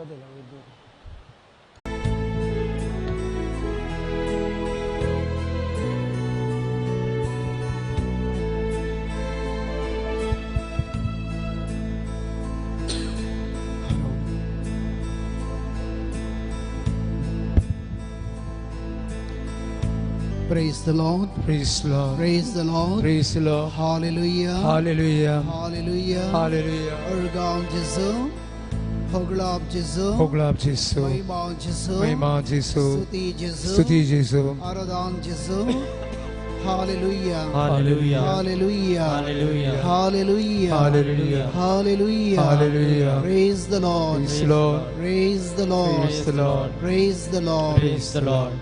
Praise the Lord. Praise the Lord. Praise the Lord. Praise the Lord. Hallelujah. Hallelujah. Hallelujah. Hallelujah. Organ Jesu. Hoglab Jesu. Hoglab Jesu. Mahima Jesu. Mahima Jesu. Stuti Jesu. Stuti Jesu. Aradhan Jesu. Hallelujah. Hallelujah. Hallelujah. Hallelujah. Hallelujah. Hallelujah. Hallelujah. Hallelujah. Praise the Lord. Praise the Lord. Praise the Lord. Praise the Lord. Praise the Lord. Praise the Lord.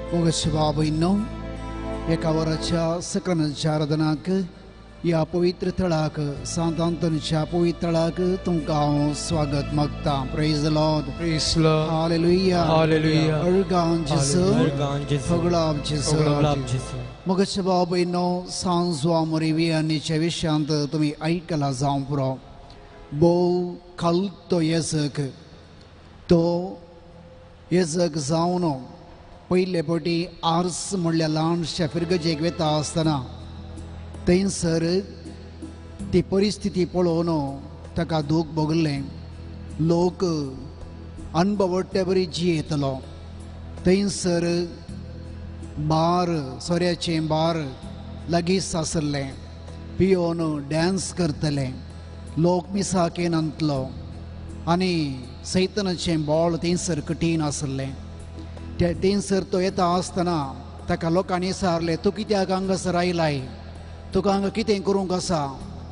मोगेश बाबूंनो एका वराच्या सक्रमेंतच्या आराधनाक ह्या पवित्र थळाक सांत आंतोनीच्या पवित्र थळाक तुमकां हांव स्वागत मागता. Praise the Lord. Praise the Lord. Hallelujah. Hallelujah. अर्गान जेसू. अर्गान जेसू. होगळाब जेसू. होगळाब जेसू. मोगेश बाबूंनो सांजवा मोरिवियांनीच्या विशयांत तुमी आयकला जावं पुरो. भोव खालतो येजक तो येजक जावन पयले फावटी आर्स म्हणल्यार ल्हानश्या फिरगजेक वता आसतना थंयसर ती परिस्थिती पळोवन ताका दूख भोगलें. लोक अनभवट्टे बरी जियेतलो. थंयसर बार सोऱ्याचें बार लागींच आसलें. पियोवन डांस करतले लोक मिसाक येनातलो आनी सैतनाचें बोळ थंयसर कठीण आसलें. थंयसर तो येता आसतना ताका लोकांनी विचारलें, तूं कित्याक हांगासर आयलाय, तुका हांगा कितें करूंक आसा,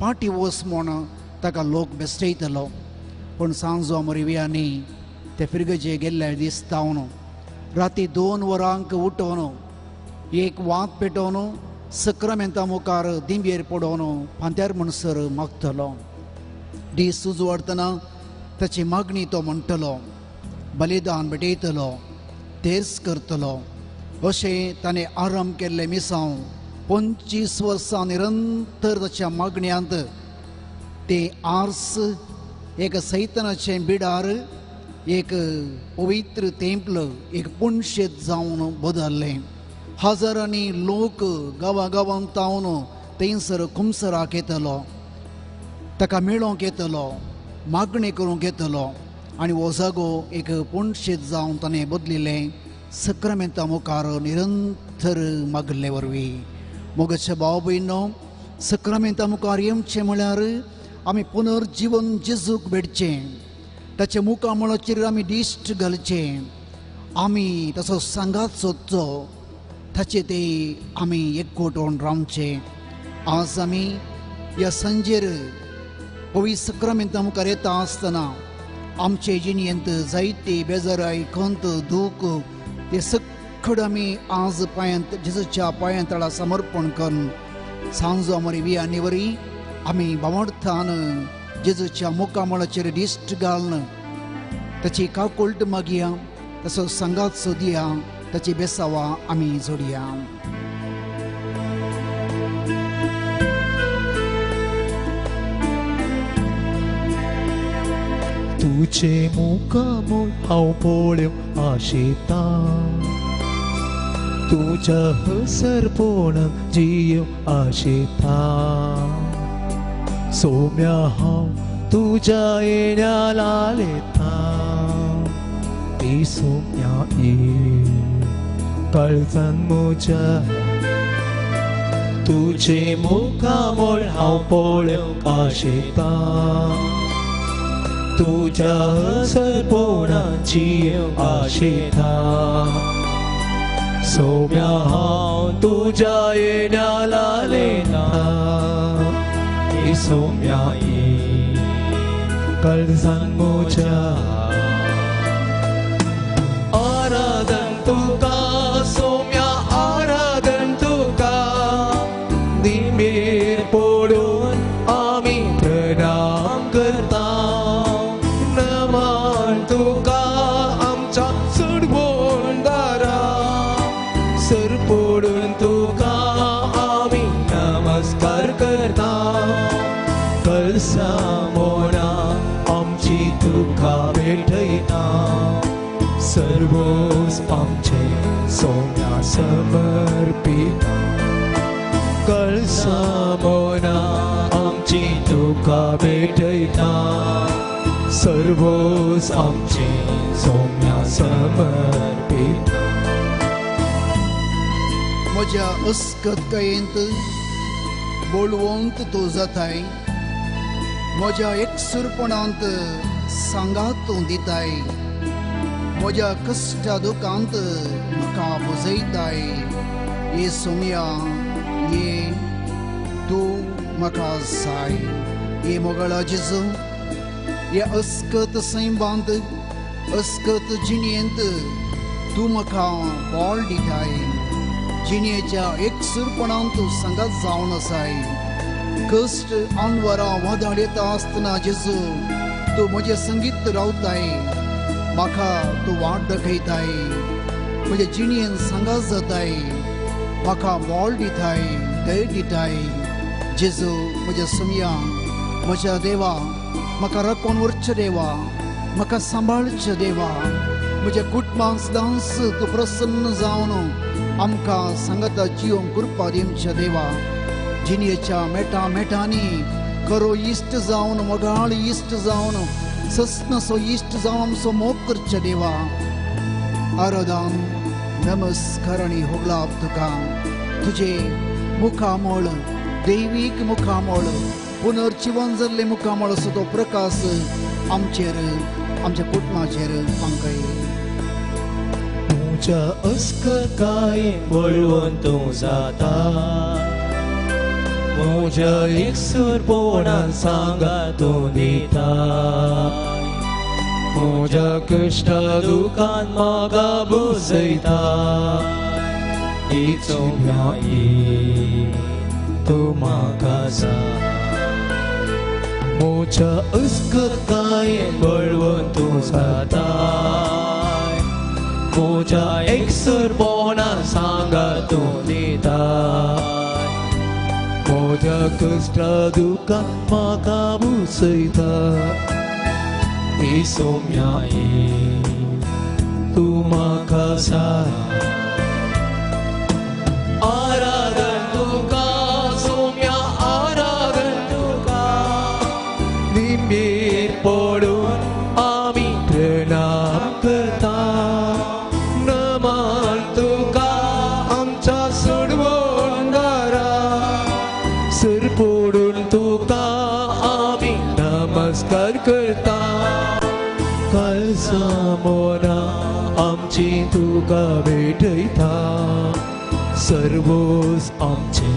पाटी वच म्हूण ताका लोक बेश्टयतलो. पूण सांजो मोरिवियांनी ते फिरगजे गेल्ले दीस तावन राती 2 वरांक उठोवन एक वात पेटोवन सक्रामेंता मुखार दिंबेर पडोवन फांत्यार म्हणसर मागतलो. दीस उजवाडतना ताची मागणी तो म्हणटलो, बलिदान भेटयतलो, तेर्स करतलो. अशें ताणें आरंभ केल्लें मिसांव 25 वर्सां निरंतर ताच्या मागण्यांत ते आर्स एक सैतनाचें बिडार एक पवित्र तेंपल एक पुणशेत जावन बदल्लें. हजारांनी लोक गांवां गांवांत तावन थंयसर कुमसराक येतलो, ताका मेळोवंक येतलो, मागणी करूंक येतलो आनी हो जागो एक पुणशेत जावन ताणें बदलिल्लें सक्रामेंता मुखार निरंतर मागल्ले वरवीं. मोगाच्या भाव भयणो, सक्रामेंता मुखार येवचें म्हळ्यार आमी पुनर्जिवन जेजूक भेटचें, ताच्या मुखामळाचेर आमी दिश्ट घालचें, आमी ताचो सांगात सोदचो, ताचे ते आमी एकवट होवन रावचें. आज आमी ह्या सांजेर पवित्र सक्रामेंता मुखार येता आसतना आमचे जिणेंत जायते बेजाराय, खंत, दूख ते सगळें आमी आज पांयांत जेजूच्या पांयां तळा समर्पण करून सांजो मोरिवियांनी वरी आमी भावार्थान जेजूच्या मुखामळाचेर दिश्ट घालून ताची काकुळट मागया, ताचो सांगात सोदया, ताची बेसावा आमी जोडया. तुझे मुखामळ हांव पळोवंक आशेता, तुज्या हसरपणाक जियोवंक आशेता. सोम्या हांव तुज्या येण्या लालेता, ती सोम्या ये काळजान म्हज्या. तुझे मुखामळ हांव पळोवंक आशेता, तुझ्या हसरपणाक जियोवंक आशेता. सोम्या हांव तुज्या येण्या लालेता, ती सोम्या ये काळजान म्हज्या. आराधन तुका सोम्या, आराधन तुका, दिमेर पडून आमी प्रणाम करता. नमन तुका आमच्या चडबोंदारा, सर पडून तुका आमी नमस्कार करता. कलसा मोना आमची तुका भेटयता सर्वोस आमचे सोम्या समर्पिता कळसामोना आमची तुका भेटयता सर्वोस आमचे सोम्या समर्पिता. म्हज्या अस्कतकायेंत बोळवंत तूं जाताय म्हज्या एकसुरपणांत सांगात तूं दिताय म्हज्या कश्टा दुखांत म्हाका बुजयताय. ये सोम्या ये तूं म्हाका जाय. ये मोगळा जेजू हे अस्कत सैमांत अस्कत जिणेंत तूं म्हाका बळ दिताय. जिणेच्या एकसुरपणान तूं सांगात जावन आसाय. कश्ट आनवरां वादळ येता आसतना जेजू तूं म्हजें संगीत रावताय म्हाका तूं वाट दाखयताय म्हजे जिणेन सांगात जाताय म्हाका बळ दिताय धैर्य दिताय. जेजू म्हज्या सोम्या म्हज्या देवा म्हाका राखून व्हरचें देवा म्हाका सांबाळचें देवा. म्हज्या कुटुंबान सदांच तूं प्रसन्न जावन आमकां सांगाता जिवंक कृपा दिवच्या देवा. जिणेच्या मेटा मेटांनी खरो इश्ट जावन मोगाळ इश्ट जावन सस्नसो इश्ट जावन आमचो मोग करच्या देवा. आराधन नमस्कार आनी होगलाप तुका तुजे मुखामळ दैवीक मुखामळ पुनर्जिवन जाल्लें मुखामळ असो तो प्रकाश आमचेर आमच्या कुटुंबाचेर फांकय. म्हज्या अस्कतायेन बळवंत तूं जाता म्हज्या एकसुरपणान सांगात तूं दिता म्हज्या कश्टा दुखान म्हाका बुजयता. सोम्या तूं म्हाका जाय म्हज्या अस्कतायेन बळवंत तूं जाता म्हज्या एकसुरपणान सांगात तूं दिता म्हज्या कश्टा दुखान म्हाका बुजयता. सोम्या तूं म्हाका जाय. आराधन तुका सोम्या आराधन तुका निंबीर पडून आमी प्रणाम करता नमन तुका आमच्या सोडवणदारा सर पडून तुका आमी नमस्कार करता. कळसामोना आमची तुका भेटयता सर्वोस आमचे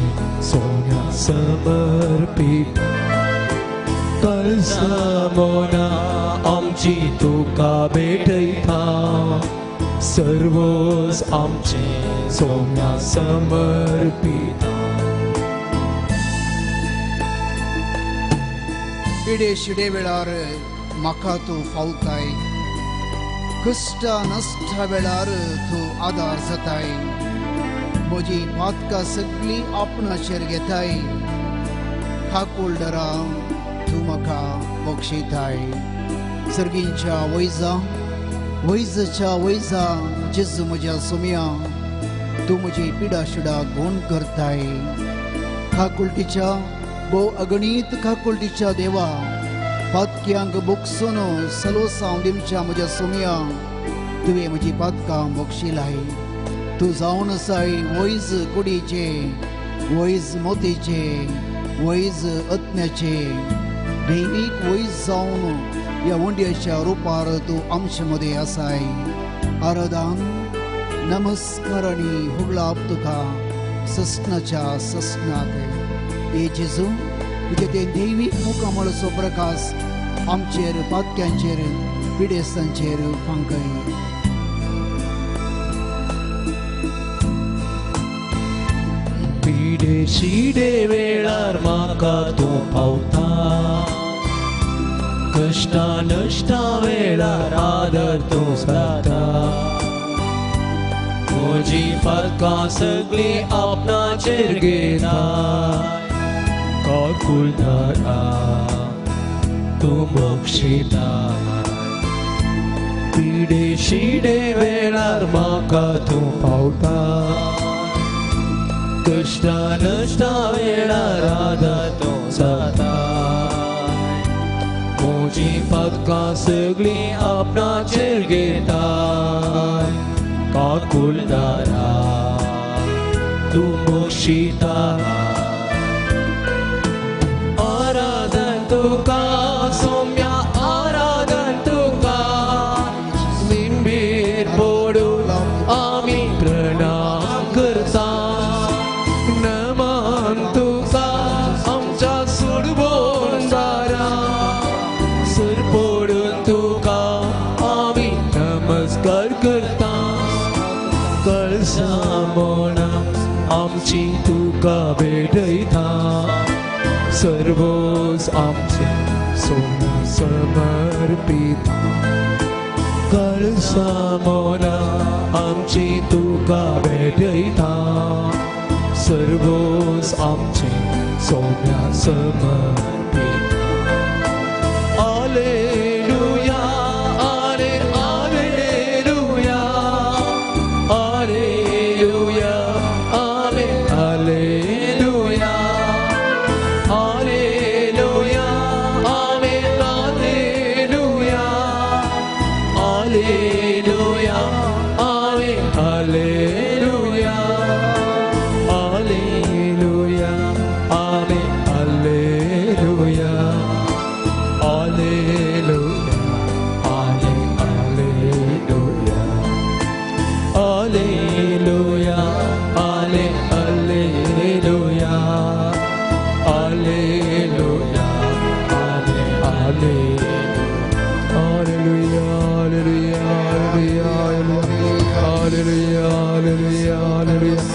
सोम्या समर्पित. कळसामोना आमची तुका भेटयता सर्वोस आमचे सोम्या समर्पित. पिडे शिडे वेळार म्हाका तूं फावताय कश्टा नश्टा वेळार तूं आदार जाताय म्हजी पातकां सगळीं आपणाचेर घेताय खाकुलडरा तूं म्हाका बक्षयताय. सर्गींच्या वैजा वैजाच्या वैजा जेजू म्हज्या सोम्या तूं म्हजी पिडा शिडा गुण करताय. खाकुलटीच्या भोव अगणीत खाकुलटीच्या देवा पातक्यांक बोगसून सलोसांव दिवच्या म्हज्या सोम्या तुवें म्हजी पातकां बोगशिलाय. तूं जावन आसाय वैज कुडीचे वैज मोतीचे वैज आत्म्याचे दैवीक वैज जावन ह्या उंड्याच्या रुपार तूं आमचे मदें आसाय. आराधन नमस्कार आनी होगलाप तुका सस्नाच्या सस्नाक. हे जेजू तुजें तें दैवीक मुखामळाचो प्रकाश आमचेर पातक्यांचेर पिडेस्तांचेर फांकय. पिडे शिडे वेळार म्हाका तूं पावता कश्टा नश्टा वेळार आदर तूं जाता म्हजी पातकां सगळीं आपणाचेर घेता काकुळदारा तूं बक्षिता. पिडे शिडे वेळार म्हाका तूं पावता कश्टा नश्टा वेळार आदार तूं जाता म्हजी पातकां सगळीं आपणाचेर घेता काकुळदारा तूं बक्षिता आराधन तुका सौम्या आराधन तुका निंबीर पडून आमी प्रणाम करता नमन तुका आमच्या सुडबोन दारा सर पडून तुका आमी नमस्कार करता कळसा आमची तुका भेटयता सर्वोस आमचे सोम्या समर्पिता कळसा मोना आमची तुका भेटयता सर्वोस आमचे सोम्या समर्पिता आलेलुया आले आलेलुया आलेलुया आले आलेलुया आलेलुया आले आलेलुया आलेलुया आले आलेलुया आलेलुया आले आलेलुया आलेलुया आले आलेलुया आलेलुया आले आलेलुया आलेलुया आले आलेलुया Hallelujah, hallelujah, hallelujah, hallelujah, hallelujah.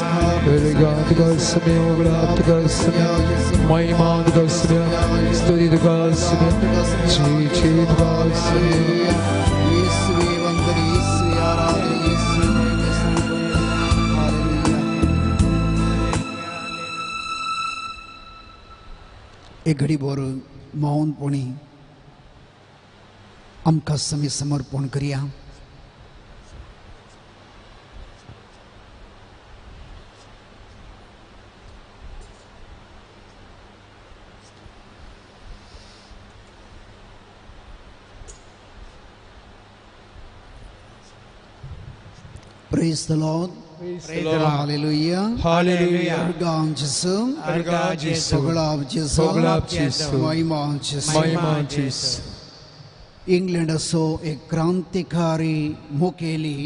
God तुका समय उगडाप तुका समय महिमा तुका समय स्तुती तुका समय जी जी तुका समय. இயேசுவே வந்தனை, இயேசுவே ஆராதனை, இயேசுவே மகிமை செலுத்துகிறோம். ஹalleluya. एक घडी भर मौनपणी आमकां समी समर्पण करया. Praise the Lord. Praise the Lord. Hallelujah. Hallelujah. अर्गां जेसू. अर्गां जेसू. सगळाप जेसू. सगळाप जेसू. महिमा जेसू. महिमा जेसू. इंग्लंडाचो एक क्रांतिकारी मुखेली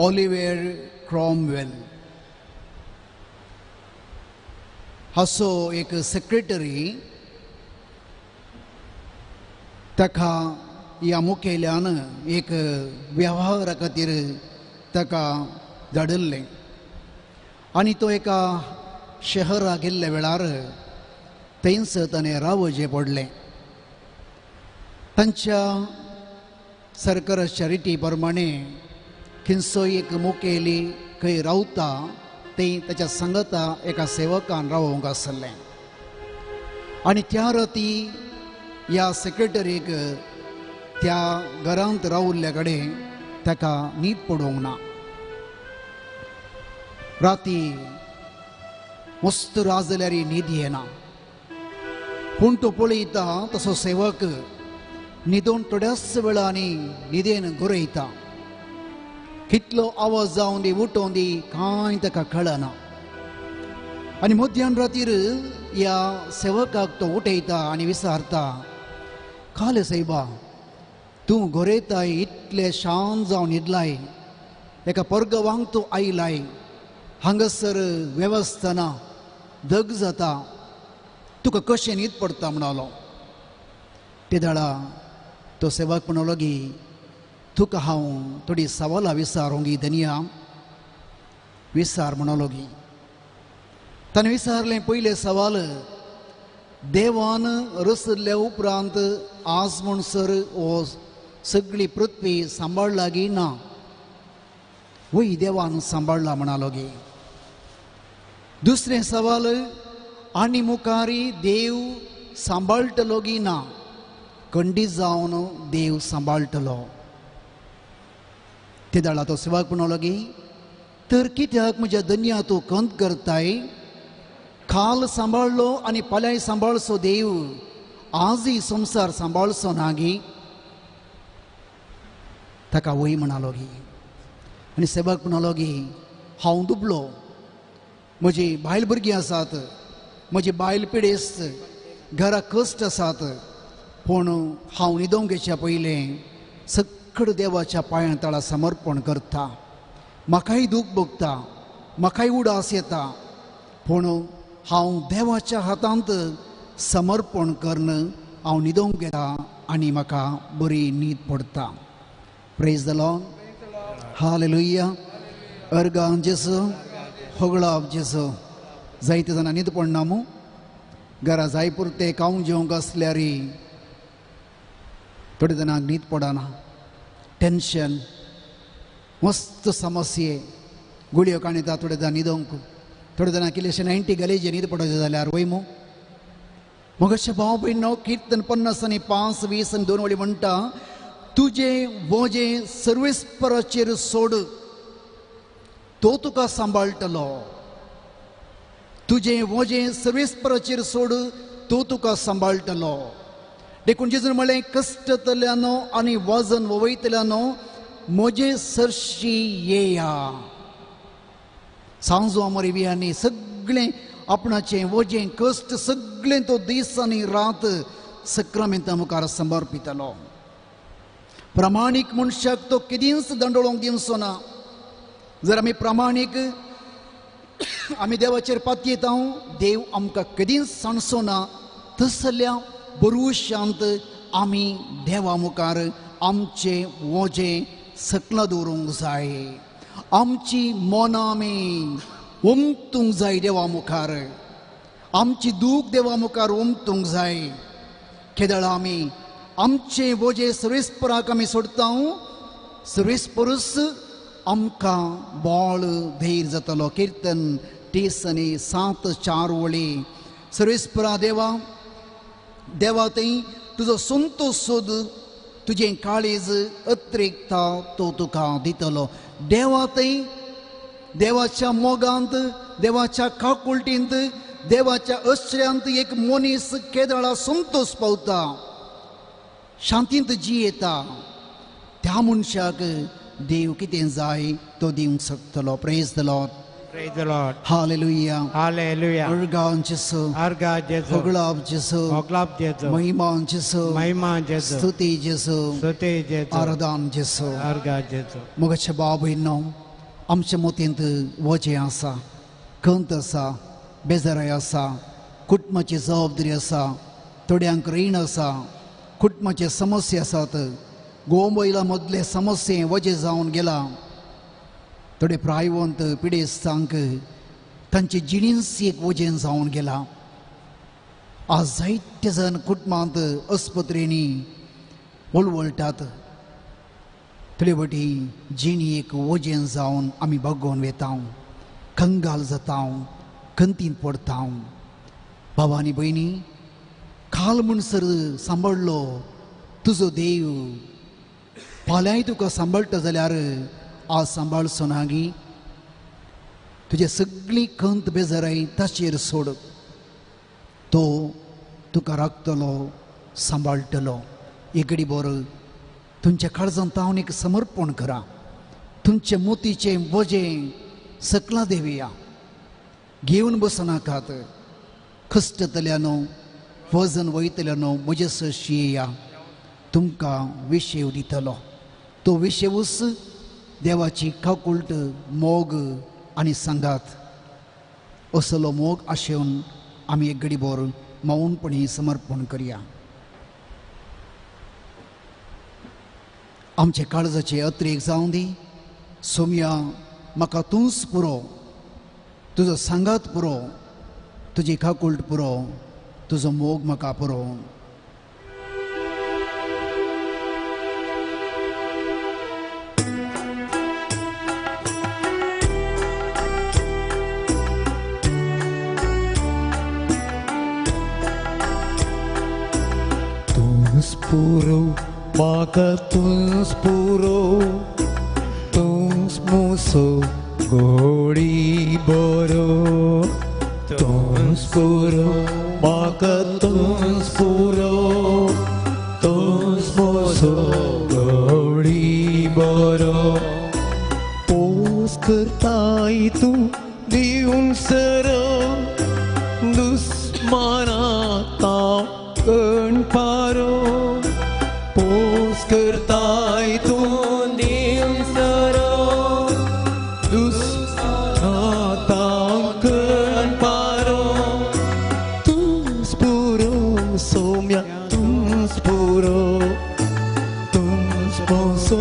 ऑलिव्हर क्रॉमवेल हाचो एक सेक्रेटरी ताका ह्या मुखेल्यान एक वेव्हारा खातीर ताका धाडिल्लें आनी तो एका शहराक गेल्ल्या वेळार थंयच ताणें रावचें पडलें. तांच्या सरकाराच्या रिती प्रमाणे खंयचो एक मुखेली खंय रावता थंय ताच्या सांगाता एका सेवकान रावोंक आसलें आनी त्या राती ह्या सेक्रेटरीक त्या घरांत रावल्ल्या कडेन ताका न्हीद पडूंक ना. राती मस्त रात जाल्यार न्हीद येना, पूण तो पळयता तसो सेवक न्हिदून थोड्याच वेळांनी न्हिदेन गरयता. कितलो आवाज जावन दी उठोवन दी कांय ताका कळना आनी मध्यान रातीर ह्या सेवकाक तो उठयता आनी विचारता, काले सायबा तूं गोरयताय इतले शांत जावन न्हिदलाय, एका परगवांक तूं आयलाय, हांगासर वेवस्था ना, दग जाता, तुका कशें न्हीद पडटा म्हणालो. ते दाळा तो सेवक म्हणलो की तुका हांव थोडी सवालां विचारूंक धनिया विचार म्हणलो की. ताणें विचारलें पयलें सवाल, देवान रचल्ल्या उपरांत आज म्हणसर हो सगळी पृथ्वी सांबाळ्ळा गी ना? वय देवान सांबाळ्ळा म्हणालो गी. दुसरें सवाल, आनी मुखारी देव सांबाळटलो गी ना? खंडीत जावन देव सांबाळटलो. ते दाळा तो सेवक म्हणलो गी तर कित्याक म्हज्या दन्या तूं खंत करताय? काल सांबाळलो आनी फाल्यांय सांबाळचो देव आजय संवसार सांबाळचो ना गी? ताका वय म्हणालो गी. आनी सेवक म्हणालो गी हांव दुबलो, म्हजी बायल भुरगीं आसात, म्हजी बायल पिडेस्त, घरा कश्ट आसात, पूण हांव न्हिदोंक घेवच्या पयलें सगळें देवाच्या पांयां तळा समर्पण करता. म्हाकाय दूख भोगता, म्हाकाय उडास येता, पूण हांव देवाच्या हातांत समर्पण करून हांव न्हिदोंक घेता आनी म्हाका बरी न्हीद पडटा. Praise the Lord. Hallelujah. अर्गां जेजू, होगळाप जेजू. जायते जाणां न्हीद पडना मू, घरा जाय पुरते खावंक जेवंक आसल्यार थोडे जाणांक न्हीद पडना, टेन्शन, मस्त समस्ये, गुळयो काणयता थोडे जाण न्हिदोंक, थोडे जाणां कितलेशे 90 गलेजे न्हीद पडोवचें जाल्यार वय मू. मगशे भाव भयणो किर्तन 50 आनी 5 20 आनी 2 वळी म्हणटा, तुजें वजें सर्वेस्पराचेर सोड, तो तुका सांबाळटलो. तुजें वजें सर्वेस्पराचेर सोड, तो तुका सांबाळटलो. देखून जेजून म्हणलें, कश्टतल्यानो आनी वजन वयतल्यानो म्हजे सरशी येया. सांजो आमोरी बियांनी सगळें आपणाचें वजें कश्ट सगळें तो दीस आनी रात सक्रामेंता मुखार समर्पितलो. प्रामाणीक मनशाक तो केदींच दंडोळोंक दिवचो ना. जर आमी प्रामाणीक आमी देवाचेर पातयेता, देव आमकां केदींच सांडचो ना. तसल्या बरुशांत आमी देवा मुखार आमचें वजें सकला दवरूंक जाय, आमची मनां आमी ओमतूंक जाय देवा मुखार, आमची दूख देवा मुखार ओमतूंक जाय. केदळा आमी आमचें वजें सर्वेस्पराक आमी सोडता, सर्वेस्परूच आमकां बळ धैर्य जातलो. किर्तन 30 आनी 7 4 वळी. सर्वेस्परा देवा, देवा थंय तुजो संतोश सोद, तुजें काळीज अत्रेकता तो तुका दितलो. देवा थंय देवाच्या मोगांत, देवाच्या काकुळटींत, देवाच्या आश्रयांत एक मनीस केदळा संतोश पावता, शांतींत जियेता. त्या मनशाक देव कितें जाय तो दिवंक शकतलो. Praise the Lord. Praise the Lord. Hallelujah. Hallelujah. अर्गां जेजू, अर्गां जेजू, होगळाप जेजू, होगळाप जेजू, महिमा जेजू, महिमा जेजू, स्तुती जेजू, स्तुती जेजू, आराधन जेजू, अर्गां जेजू. मगचे बाबूनो आमच्या मोतींत वजें आसा, खंत आसा, बेजाराय आसा, कुटुंबाची जबाबदारी आसा, थोड्यांक रीण आसा, कुटुंबाचे समस्या आसात, गोंबयला मदले समस्ये वजें जावन गेला. थोडे प्रायवंत पिडेस्तांक तांचे जिणेंच एक वजें जावन गेला. आज जायते जाण कुटुंबांत आस्पत्रेंनी वळवळटात. थोडे वटी जिणी एक वजें जावन आमी बगोवन वेता, कंगाल जाता, खंतीन पडता. बाबा आनी भयणी, काल म्हणसर सांबाळ्ळो तुजो देव फाल्यांय तुका सांबाळटा जाल्यार आज सांबाळचो ना गी? तुजे सगळी खंत बेजाराय ताचेर सोड, तो तुका राखतलो, सांबाळटलो. एकडे बरो तुमच्या काळजांत तावन एक समर्पण करा, तुमचे मोतीचें वजें सकला देवया घेवन बसनाकात. कश्टतल्यानो वजन वयतल्यानो म्हजे सरशी येया, तुमकां विशेव दितलो. तो विशेवूच देवाची काकुळट, मोग आनी सांगात. असलो मोग आशेवन आमी एक घडी भर मौनपणी समर्पण करया. आमचे काळजाचे अत्रेक जावं दी. सोमया म्हाका तूंच पुरो, तुजो सांगात पुरो, तुजी काकुळट पुरो, तुजो मोग म्हाका पुरो. तूंच पुरो म्हाका, तूंच पुरो, तूं मुसो गोडी बरो तूंच पुरो म्हाका तूंच पुरो तूंच मुसो गोडी बरो पोस करताय तूं दिवन सरो दुस्माना ताव कण पारो पोस करताय तूं दिवन सरो दुस्माना ताव कण पारो तूंच पुरो सोम्या तूंच पुरो तूंच मोसो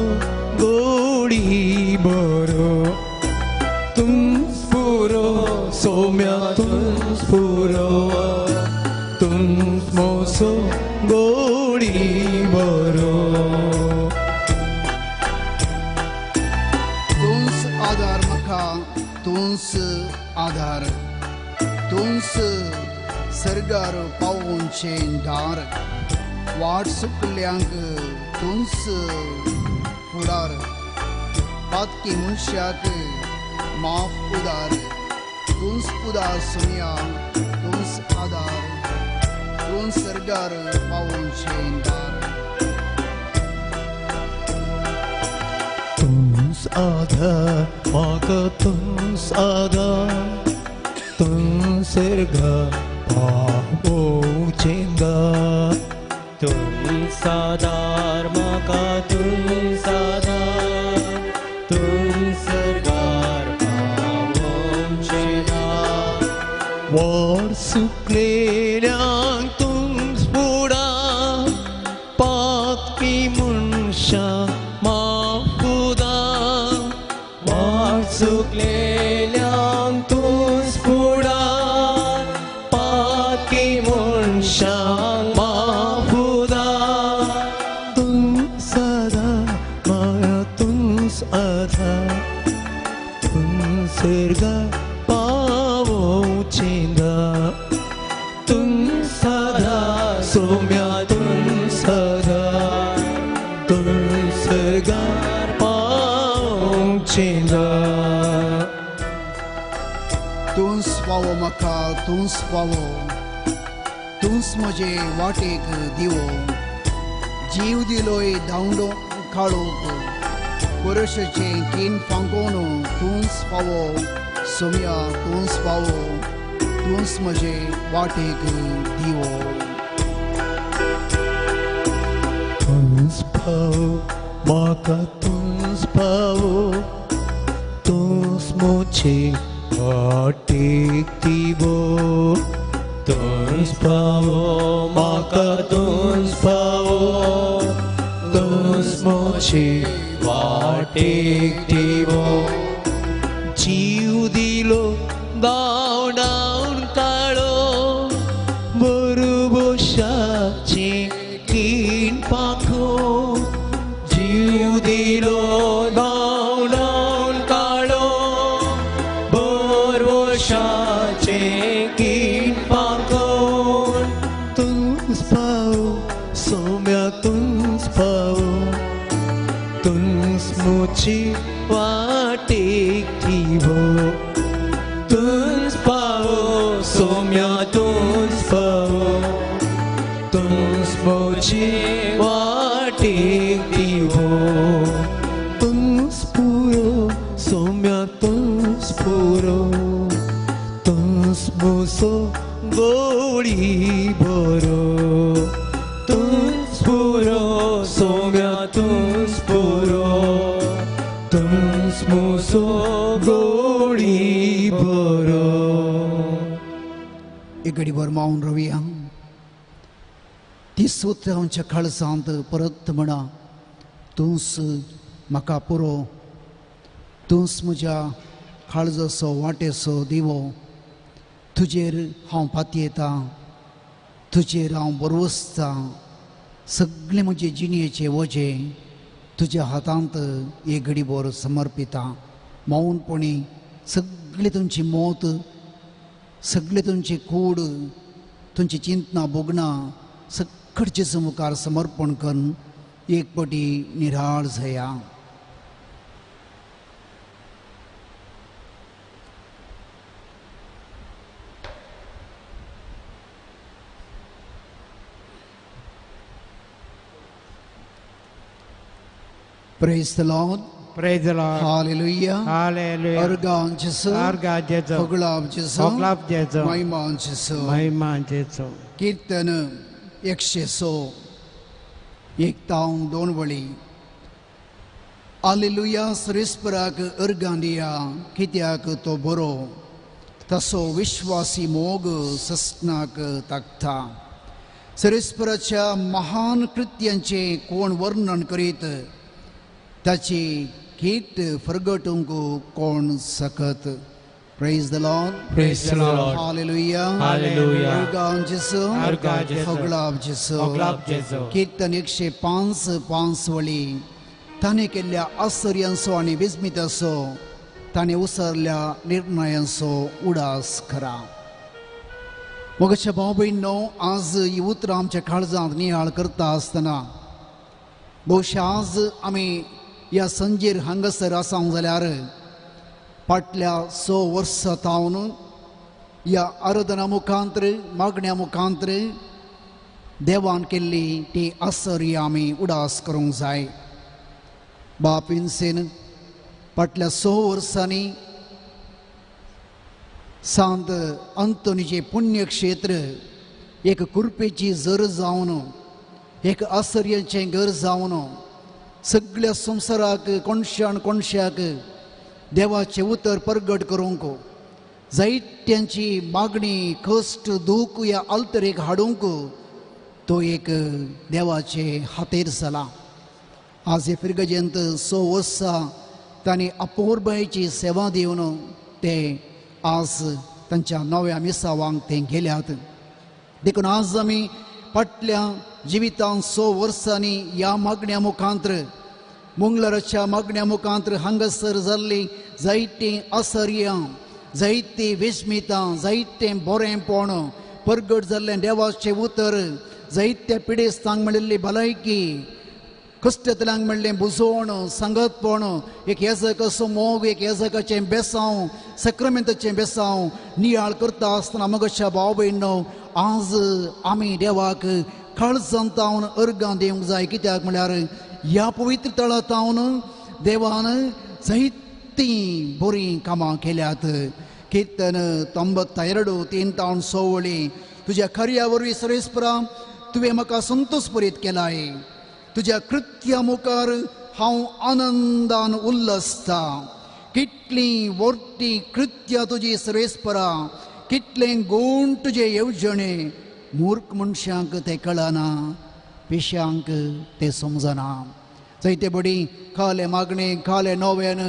गोडी बरो तूंच पुरो सोम्या तूंच पुरो तूंच मोसो गोडी बरो तूंच आधार म्हाका तूंच आधार तूंच सर्गार पावोवचें दार वाट सुकल्यांक तूंच फुडार पातकी मनशाक माफ उदार तूंच उदार सोम्या तूंच आधार तूंच सर्गार पावोवचें दार तूंच आधार म्हाका तूंच आधार तूंच सर्गार पावोवचें दार तूंच आदार म्हाका तूंच आदार तूंच सर्गार पावोवचें दार वाट सुकलेल्यांक तूंच फुडार पातकी मनशां माफ उदार वाट सुकलेल्यांक तूंच फुडार पातकी मनशांक माफ उदार तूंच आधार म्हाका तूंच आधार तूंच सर्गार पावोवचें दार तूंच आधार सोम्या तूंच आधार तूंच सर्गार पावोवचें दार तूंच पावो म्हाका तूंच पावो तूंच म्हजे वाटेक दिवो जीव दिलोय धांवडो काळोख पुरुषाचें कीन फांकोवन तूंच पावो सोम्या तूंच पावो तूंच म्हजे वाटेक दिवो तूंच पावो म्हाका तूंच पावो तूंच म्हजे वाटेक दिवो तूंच पावो म्हाका तूंच पावो तूंच म्हजे वाटेक दिवो जीव दिलो धांवडावन काळो बरोबशाचें कीण पाखो जीव दिलो धांवडावन काळो बरवशाचें कीण पाखोवन तूंच पावो सोम्या तूंच पावो तूंच म्हजी वाटेक दिवो तूंच पावो सोम्या तूंच पावो तूंच म्हजी वाटेक दिवो तूंच पुरो सोम्या तूंच पुरो तूंच मोसो गोडी बरो तूंच पुरो सोम्या तूंच पुरो तूंच मोसो गोडी बरो एक घडीभर मावन रावया ती सूत्र आमच्या काळजांत परत म्हणा तूंच म्हाका पुरो तूंच म्हज्या काळजाचो वाटेचो दिवो तुजेर हांव पातयेतां तुजेर हांव बरवसतां सगळें म्हजे जिणेचें वजें तुज्या हातांत एक घडीभर समर्पितां मौनपणी सगळें तुमची मौत सगळें तुमची कूड तुमची चिंतना भोगणां सक्कड जेजू मुखार समर्पण करून एक पटी निराळ जाया। Praise the Lord. Praise the Lord. Hallelujah. Hallelujah. अर्गां जेजू. अर्गां जेजू. होगळाप जेजू. होगळाप जेजू. महिमा जेजू. महिमा जेजू. कीर्तन 106 1-2 वळी. हालेलुया सरेस्पराक अर्गां दिया कित्याक तो बरो तसो विश्वासी मोग सस्नाक ताकता. सरेस्पराच्या महान कृत्यांचें कोण वर्णन करीत ताची कीट फरगटूंक कोण सकत. Praise the Lord. Praise the Lord. Hallelujah. Hallelujah. अर्गां जेजू. अर्गां जेजू. होगळाप जेजू. होगळाप जेजू. कीर्तन 105:5 वळी. ताणें केल्ल्या आश्चर्यांचो आनी विस्मिताचो ताणें उसरल्या निर्णयांचो उडास करा. मोगाच्या भाव भयणींनो, आज ही उतरां आमच्या काळजांत नियाळ करता आसतना भोवशा आज आमी ह्या संजेर हांगासर आसांक जाल्यार फाटल्या 6 वर्सां तावन ह्या आराधना मुखांतर मागण्या मुखांतर देवान केल्ली ती आश्चर्य आमी उडास करूंक जाय. बाप इन्सेन फाटल्या 6 वर्सांनी सांत अंतोनीचें पुण्यक्षेत्र एक कुर्पेची जर जावन एक आश्चर्याचें घर जावन सगळ्या संवसाराक कोणशान कोणशाक देवाचें उतर परगट करूंक जायत्यांची मागणी कश्ट दूख ह्या आल्तरेक हाडूंक तो एक देवाचे हातेर जाला. आज हे फिरगजेंत 6 वर्सां तांणी अपुरबायेची सेवा दिवन ते आज तांच्या नव्या मिसावांक ते गेल्यात. देखून आज आमी फाटल्या जिवितांत 6 वर्सांनी ह्या मागण्या मुखांतर मंगळाराच्या मागण्या मुखांतर हांगासर जाल्लीं जायतीं आश्चर्यां जायतीं विस्मितां जायतें बरेंपण परगट जाल्लें देवाचें उतर जायत्या पिडेस्तांक मेळिल्ली भलायकी कश्टांतल्यांक मेळ्ळें बुजोवण सांगतपण एक येजकाचो मोग एक येजकाचें बेसांव सक्रामेंताचें बेसांव नियाळ करता आसतना मगच्या भाव भयणींनो, आज आमी देवाक काळजांत तावन अर्गां दिवंक जाय. कित्याक म्हळ्यार ह्या पवित्र तळा तावन देवान जायतीं बरीं कामां केल्यात. कीर्तन 92:3-6 वळी. तुज्या कार्या वरवीं सरेस्परा तुवें म्हाका संतोश परीत केलाय. तुज्या कृत्या मुखार हांव आनंदान उल्लसता. कितलीं व्हडलीं कृत्यां तुजी सरेस्परा, कितलें गूण तुजे येवजणे. मूर्ख मनशांक तें कळना, पिश्यांक तें समजना. जायते बडी काले मागणे काले नव्यान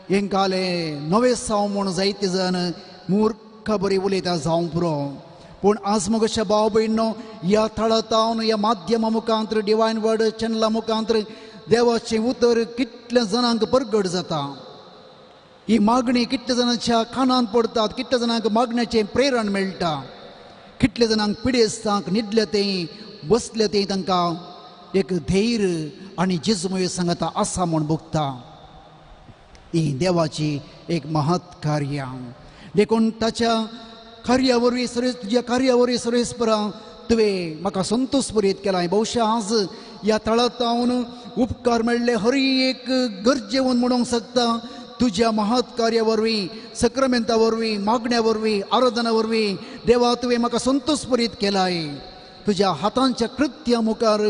हें काले नवें साव म्हूण जायते जाण मूर्खा बरी उलयता जावंक पुरो. पूण आज मगोशा भाव भयणींनो, ह्या थळा तावन ह्या माध्यमा मुखांतर डिवायन वर्ड चॅनला मुखांतर देवाचें उतर कितल्या जाणांक परगट जाता. ही मागणी कितल्या जाणांच्या कानांत पडटात, कितल्या जाणांक मागण्याचें प्रेरण मेळटा, कितल्या जाणांक पिडेस्तांक न्हिदले तें बसले तें तांकां एक धैर्य आनी जेजूमय सांगता आसा म्हूण भोगता. ही देवाची एक महत् कार्य. देखून ताच्या कार्या वरवीं सरेस तुज्या कार्या वरवीं सरेस्परा तुवें म्हाका संतोश परीत केला. भोवशा आज ह्या थळा तावन उपकार मेळ्ळे हर एक गरजेवन म्हणूंक शकता. तुज्या महत् कार्या वरवीं सक्रामेंता वरवीं मागण्या वरवीं आराधना वरवीं देवा तुवें म्हाका संतोश परीत केलाय. तुज्या हातांच्या कृत्या मुखार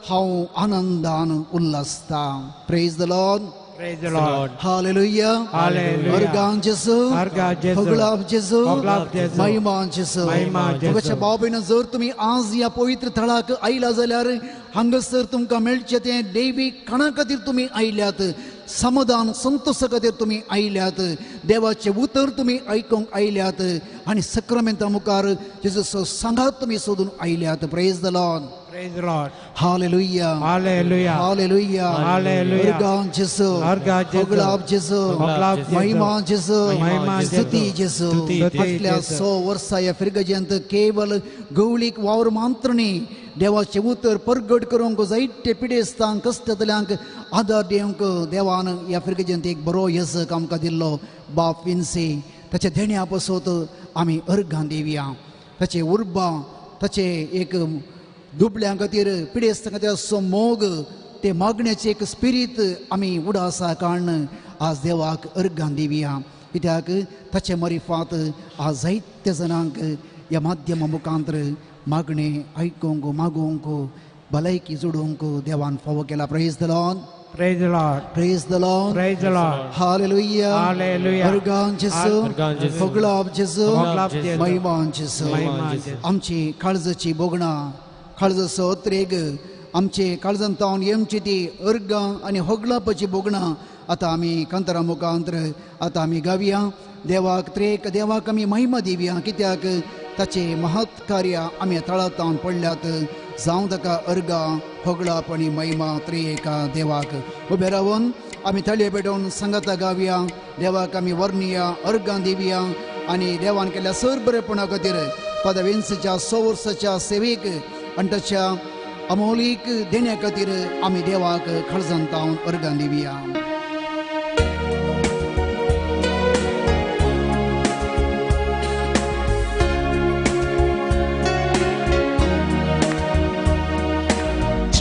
हांव आनंदान उल्हासता. Praise the Lord. Praise the Lord. Hallelujah. Hallelujah. अर्गां जेजू. अर्गां जेजू. होगळाप जेजू. होगळाप जेजू. महिमा जेजू. महिमा जेजू. मगाच्या भाव भयणीं, जर तुमी आज ह्या पवित्र थळाक आयला जाल्यार हांगासर तुमकां मेळचें तें देवी खाणा खातीर तुमी आयल्यात, समाधान संतोशा खातीर तुमी आयल्यात, देवाचें उतर तुमी आयकूंक आयल्यात आनी सक्रामेंता मुखार जेजूचो सांगात तुमी सोदून आयल्यात. Praise the Lord. Praise the Lord. Hallelujah. Hallelujah. Hallelujah. Hallelujah. अर्गां जेजू. अर्गां जेजू. होगळाप जेजू. होगळाप जेजू. महिमा जेजू. महिमा जेजू. स्तुती जेजू. स्तुती फाटल्या जेजू. 6 वर्सां ह्या फिरगजेंत केवल गवळीक वावर मात्र न्ही देवाचें उतर परगट करूंक जायते पिडेस्तांक कश्टांतल्यांक आदार दिवंक देवान ह्या फिरगजेंत एक बरो येसक आमकां दिल्लो बाप विन्सी. ताच्या देण्या पासत आमी अर्गां दिवया. ताचे उर्बा ताचे एक दुबळ्यां खातीर पिडेस्तां खातीर असो मोग ते मागण्याचे एक स्पिरीत आमी उडासा काडून आज देवाक अर्गां दिवया कित्याक ताचे मरिफात आज जायते जाणांक ह्या माध्यमा मुखांतर मागणें आयकूंक मागूंक भलायकी जोडूंक देवान फावो केला. Praise the Lord. Praise the Lord. Praise the Lord. Praise the Lord. Hallelujah. Hallelujah. अर्गां जेजू, होगळाप जेजू, महिमा जेजू. आमची काळजाची भोगणां, काळजाचो अत्रेग, आमचे काळजांत तावन येमची ती अर्गां आनी होगळापाची भोगणां आतां आमी कांतारा मुखांतर आतां आमी गावया. देवाक त्रेक देवाक आमी महिमा दिवया कित्याक ताचे महत् कार्य आमी तळातावन पडल्यात. जावं ताका अर्गां होगळाप आनी महिमा त्रिएका देवाक. उबे रावन आमी ताळये पेटोवन सांगाता गावया. देवाक आमी वर्णिया अर्गां दिवया आनी देवान केल्ल्या सर बरेपणा खातीर फादर विन्सीच्या 100 वर्साच्या सेवेक आनी ताच्या अमोलीक देण्या खातीर आमी देवाक खळजान तावन अर्गां दिवया.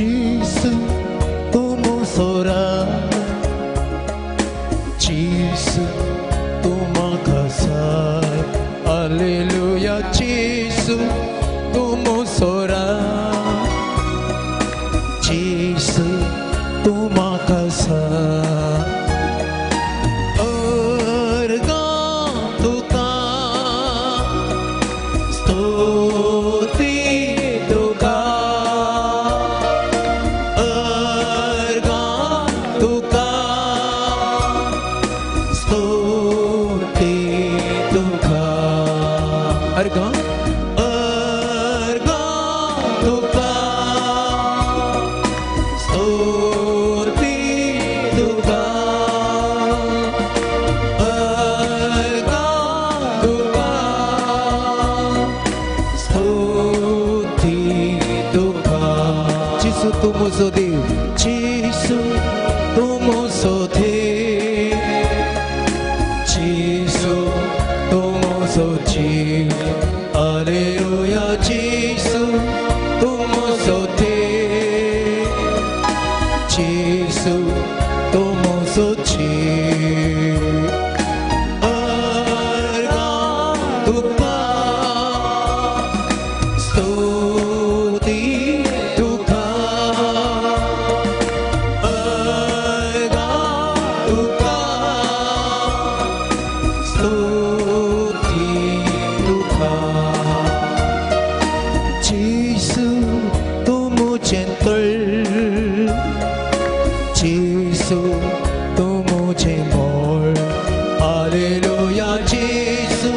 Jesu tu mosora, Jesu tu makasar, Alleluia. Jesu tu mosora, Jesu tu makasar, अर्गा तुका स्तुती तुका, अर्गा तुका स्तुती तुका, अर्गा अर्गा तुका स्तुती तुका, अर्गा तुका स्तुती तुका. जेसू तूं म्हजो देव, जेसू तूं म्हजो देव, जेसू तूं म्हजो जीव, आलेलुया. जेसू तूं म्हजो देव, जेसू तूं म्हजो जीव, अर्गा तुका स्तुती तुका, अर्गा तुका स्तुती तुका. जेसू तूं म्हजें तळ, जेसू तूं म्हजें मोळ, आलेलुया. जेसू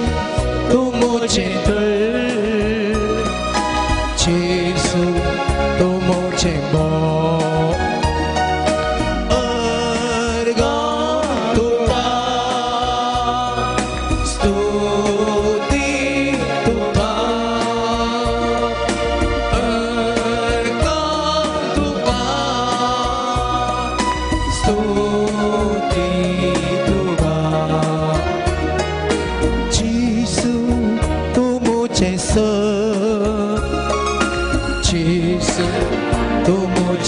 तूं म्हजें तळ, जेसू तूं म्हजें मोळ, अर्गा तुका स्तुती तुका, अर्गा तुका स्तुती तुका. जेसू तूं म्हजें सर, जेसू तूं म्हजें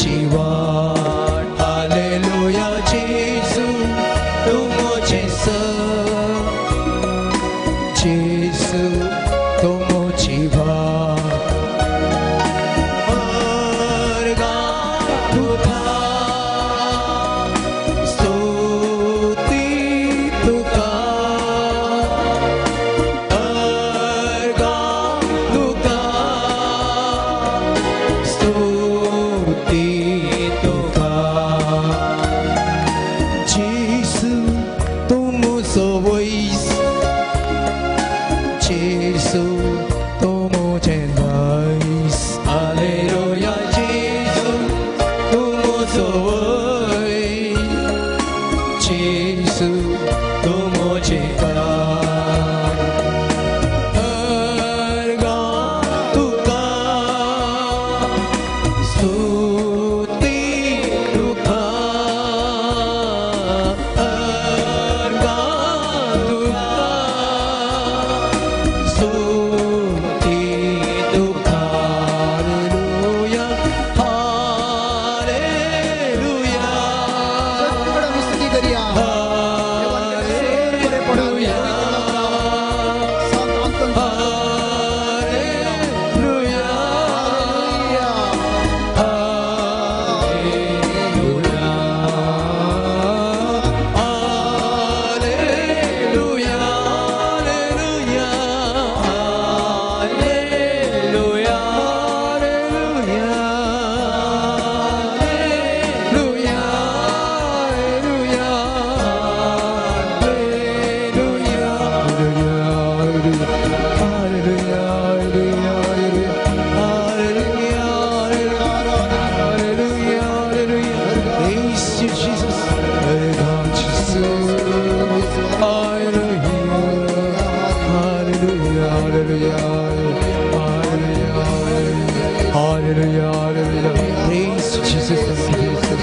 Hallelujah, hallelujah. Praise Jesus, Jesus.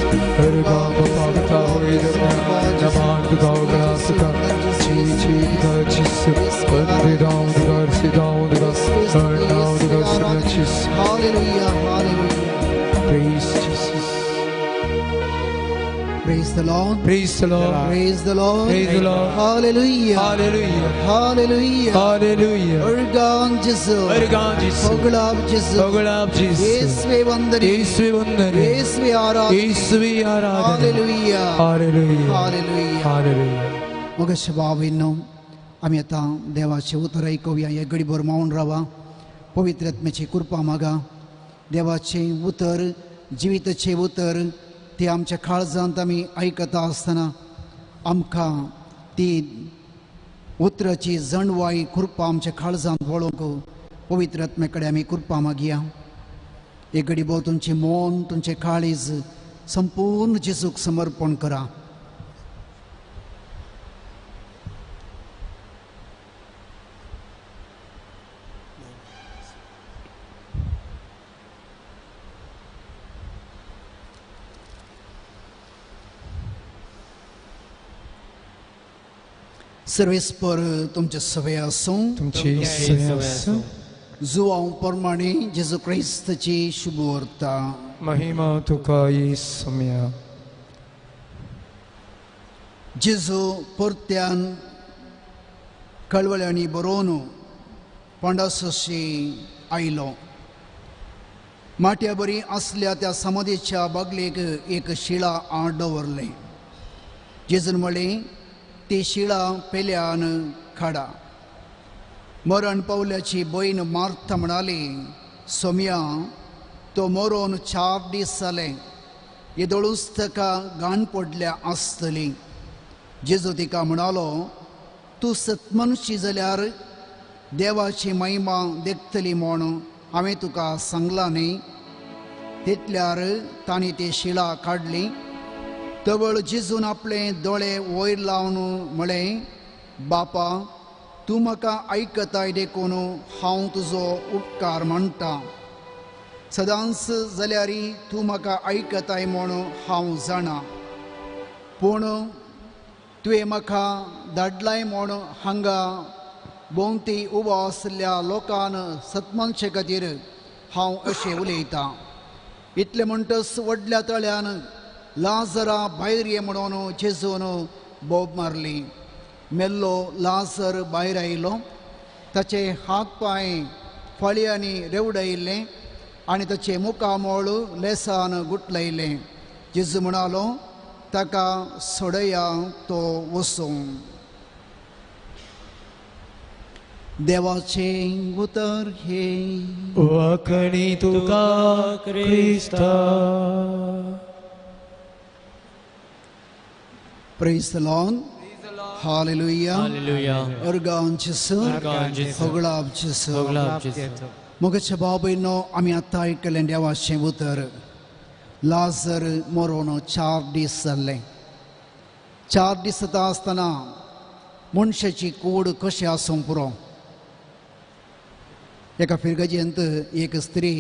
Hallelujah, hallelujah. Praise Jesus. Praise the Lord. Praise the Lord. Praise the Lord. Praise the Lord. Hallelujah. Hallelujah. Hallelujah. Hallelujah. Organ Jesu. Organ Jesu. Pogulab Jesu. Pogulab Jesu. Yesve vandane. Yesve vandane. Yesve aradhane. Yesve aradhane. Hallelujah. Hallelujah. Hallelujah. Hallelujah. मोगाच्या भावांनो, आमी आतां देवाचें उतर आयकुया. हे घडीभर मावन रावा. पवित्र आत्म्याची कृपा मागा. देवाचें उतर जिविताचें उतर ती आमच्या काळजांत आमी आयकता आसतना आमकां ती उतराची जणवाय कृपा आमच्या काळजांत वळोवंक पवित्र आत्म्या कडेन आमी कृपा मागया. एक घडी भोव तुमचें मन तुमचें काळीज संपूर्ण जेजूक समर्पण करा. सर्वेस्पर तुमचे सवे आसूं. तुमची सवे आसूं. जुवांव प्रमाणे जेजू क्रिस्ताची शुभवार्ता. महिमा तुका येसुम्या. जेजू परत्यान कळवळ्यांनी बरोवन पंडासशी आयलो. माट्या बरी आसल्या त्या समाधीच्या बागलेक एक शिळा आड दवरलें. जेजून म्हळें, ती शिळा पेल्यान खाडा. मरण पावल्याची भयण मार्था म्हणाली, सोम्या, तो मरोन 4 दीस जाले, येदोळूच ताका घाण पडल्या आसतली. जेजू तिका म्हणालो, तूं सतमनशी जाल्यार देवाची महिमा देखतली म्हूण हांवें तुका सांगलां न्ही. तितल्यार तांणी ती शिळा काडली. तवळ जेजून आपले दोळे वयर लावन म्हळें, बापा, तूं म्हाका आयकताय देखून हांव तुजो उपकार मानता. सदांच जाल्यार तूं म्हाका आयकताय म्हूण हांव जाणा, पूण तुवें म्हाका धाडलाय म्हूण हांगा भोंवती उबो आशिल्ल्या लोकान सतमनशे खातीर हांव अशें उलयतां. इतलें म्हणटच व्हडल्या तळ्यान लाजरा भायर ये म्हणून जेजून बोब मारली. मेल्लो लाजर भायर आयलो. ताचे हात पांय फळयांनी रेवडायिल्ले आनी ताचें मुखामळ लेसान गुटलायलें. जेजू म्हणालो, ताका सोडया, तो वचूं. देवाचें उतर हे. वखणी तुका क्रिस्ता. Praise the Lord. Hallelujah. Hallelujah. Organ Jesu. Organ Jesu. Pogulab Jesu. Pogulab Jesu. मोगाच्या बाबैनो, आमी आतां आयकलें देवाचें उतर. लाजर मरोन 4 दीस जाल्ले. 4 दीस जाता आसतना मनशाची कूड कशें आसूंक पुरो. एका फिरगजेंत एक स्त्री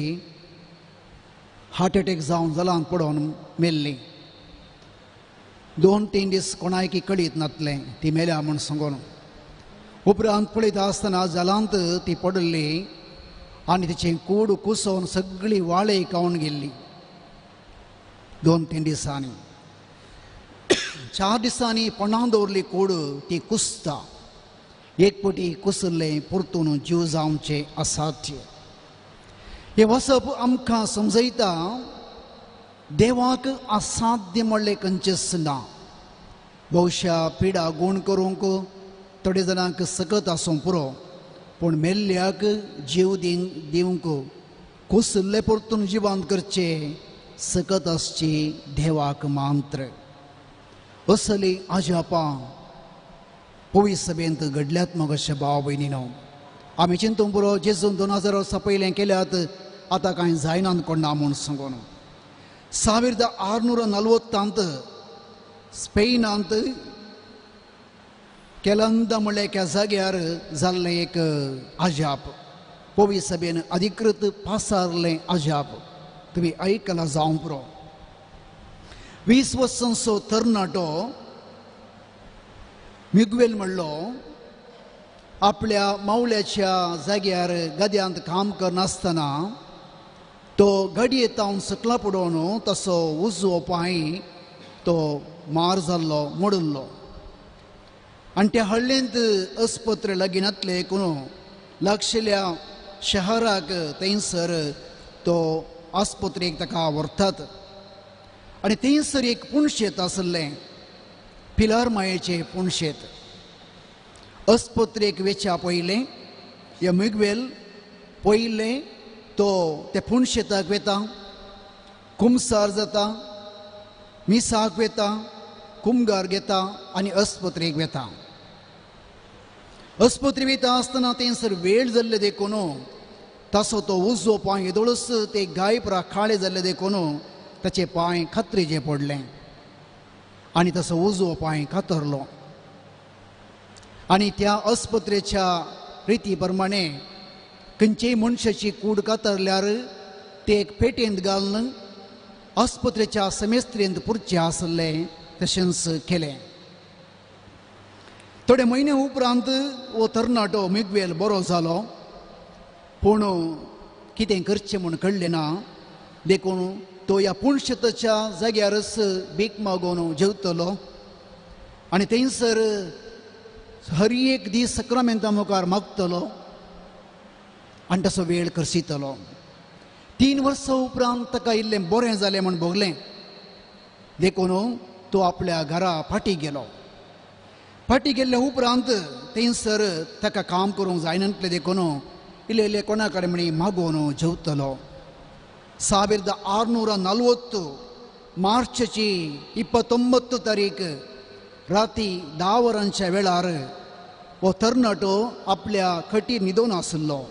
हार्ट एटॅक जावन जलांत पडोवन मेल्ली. 2-3 दीस कोणायकी कळीत नातलें ती मेल्या म्हूण सांगून. उपरांत पळयता आसतना जालांत ती पडिल्ली आनी तिचें कूड कुसोवन सगळी वाळे खावन गेल्ली. 2-3 दिसांनी 4 दिसांनी पणान दवरली कूड ती कुसता. एक पटी कुसलें परतून जीव जावचें असाध्य. हें वसप आमकां समजयता देवाक असाध्य म्हणलें खंयचेंच ना. बहुशा पिडा गूण करूंक थोडे जाणांक सकत आसूंक पुरो, पूण मेल्ल्याक जीव दिवंक कुसल्ले परतून जिवांत करचें सकत आसची देवाक मांत्र. असली अजापां पवी सभेंत घडल्यात मग अशें भाव भयणीनो. आमी चिंतूंक पुरो जेजून 2000 वर्सां पयलें केल्यात, आतां कांय जायना कोण ना म्हूण सांगून. 1640 स्पेनांत केलंदा म्हणल्या एका जाग्यार जाल्लें एक अजाप. पवी सभेन अधिकृत पासारलें अजाप. तुमी आयकला जावंक पुरो. 20 वर्सांचो तरणाटो मिग्वेल म्हणलो आपल्या मावल्याच्या जाग्यार गद्यांत काम करनासतना तो गाडये तावन सकला पडोवन तसो उजवो पांय तो मार जाल्लो मोडिल्लो. आनी त्या हळ्ळेंत अस्पत्रे लागीं नातले कोण लागशिल्ल्या शहराक थंयसर तो आस्पत्रेक ताका व्हरतात. आनी थंयसर एक पुणशेत आसलें, पिलार मायेचें पुणशेत. अस्पत्रेक वेच्या पयलें ह्या मिग्वेल पयलें तो त्या पुणशेताक वेता, कुमसार जाता, मिसाक वेता, कुमगार घेता आनी अस्पत्रेक वेता. अस्पत्रे वयता आसतना थंयसर वेळ जाल्ले देखून तसो तो उजवो पांय येदोळच ते गाय परा काळे जाल्ले देखून ताचे पांय खात्रेचे पडले आनी तसो उजवो पांय कातरलो. आनी त्या अस्पत्रेच्या रिती प्रमाणे खंयचेय मनशाची कूड कातरल्यार ते एक पेटेंत घालून आस्पत्रेच्या सेमेस्त्रेंत पुरचें आसलें तशेंच केलें. थोडे म्हयने उपरांत हो तरणाटो मिग्वेल बरो जालो, पूण कितें करचें म्हूण कळ्ळें ना. देखून तो ह्या पुणशेताच्या जाग्यारच भीक मागून जेवतलो आनी थंयसर हर एक दीस सक्रामेंता मुखार मागतलो आनी तसो वेळ करसितलो. 3 वर्सां उपरांत ताका इल्लें बरें जालें म्हूण भोगलें, देखून तो आपल्या घरा फाटीं गेलो. फाटीं गेल्ल्या उपरांत थंयसर ताका काम करूंक जायनातलें देखून इल्लें इल्लें कोणा कडेन म्हणी मागोवन जेवतलो. 1640 मार्चची 29 तारीख राती 10 वरांच्या वेळार हो तरणाटो आपल्या खटीर न्हिदोन आसलो.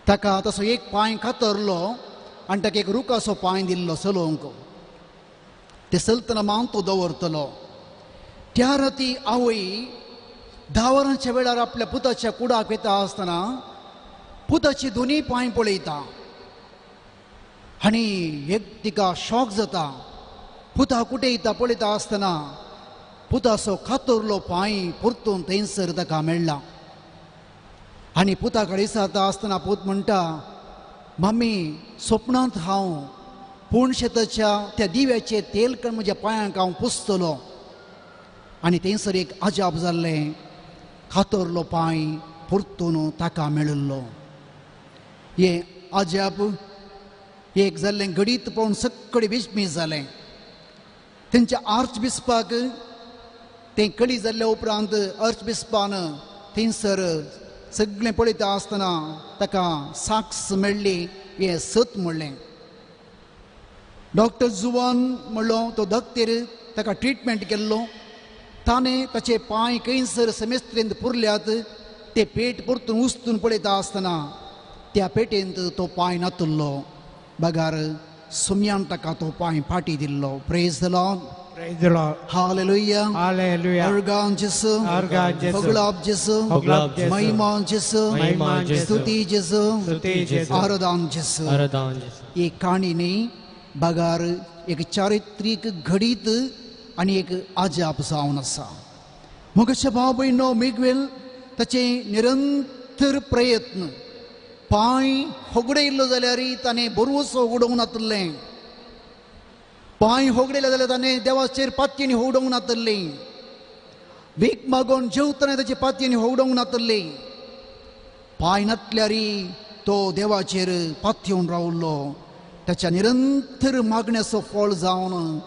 ताका तसो एक पांय कातरलो आनी ताका एक रुखाचो पांय दिल्लो चलोवंक. ते चलतना मान तो दवरतलो. त्या राती आवय 10 वरांच्या वेळार आपल्या पुताच्या कुडाक वता आसतना पुताची दोनूय पांय पळयता आनी एक तिका शॉक जाता. पुता कुठे येता पळयता आसतना पुताचो कातरलो पांय परतून थंयसर ताका मेळ्ळा. आनी पुता कडेन विचारता आसतना पूत म्हणटा, मम्मी स्वप्नांत हांव पूण शेताच्या त्या दिव्याचें तेल कण म्हज्या पांयांक हांव पुसतलो. आनी थंयसर एक अजाप जाल्लें, कातरलो पांय परतून ताका मेळिल्लो. हें अजाप एक जाल्लें घडीत पळोवन सगळे विस्मीत जालें. तेंच्या आर्च बिस्पाक तें कळी जाल्ल्या उपरांत आर्च बिस्पान थंयसर सगळें पळयता आसतना ताका साक्स मेळ्ळी, हें सत म्हणलें. डॉक्टर जुवान म्हणलो तो दक्तेर ताका ट्रिटमेंट केल्लो. ताणें ताचे पांय खंयसर सेमेस्त्रेंत पुरल्यात ते पेट परतून उस्तून पळयता आसतना त्या पेटेंत तो पांय नातुल्लो, बगार सुम्यान ताका तो पांय फाटी दिल्लो. Praise the Lord. Praise the Lord. Hallelujah. Hallelujah. अर्गान जेसू, अर्गान जेसू, होगलाब जेसू, होगलाब जेसू, महिमा जेसू, महिमा जेसू, स्तुती जेसू, स्तुती जेसू, आराधन जेसू, आराधन जेसू. ही काणी न्ही बगार एक चारित्रीक घडीत आनी एक अजाप जावन आसा. म्हज्या भाव भयणो मिग्वेल ताचे निरंतर प्रयत्न, पांय होगडयल्लो जाल्यार ताणें बरोसो होगडोवंक नातलें, पांय होगडयले जाल्यार ताणें देवाचेर पातयेनी होगडोवंक नातलें, भीक मागोवन जेवतना ताचे पातयेनी होगडोवंक नातलें, पांय नातल्यार तो देवाचेर पातयेवन रावलो. ताच्या निरंतर मागण्याचो फळ जावन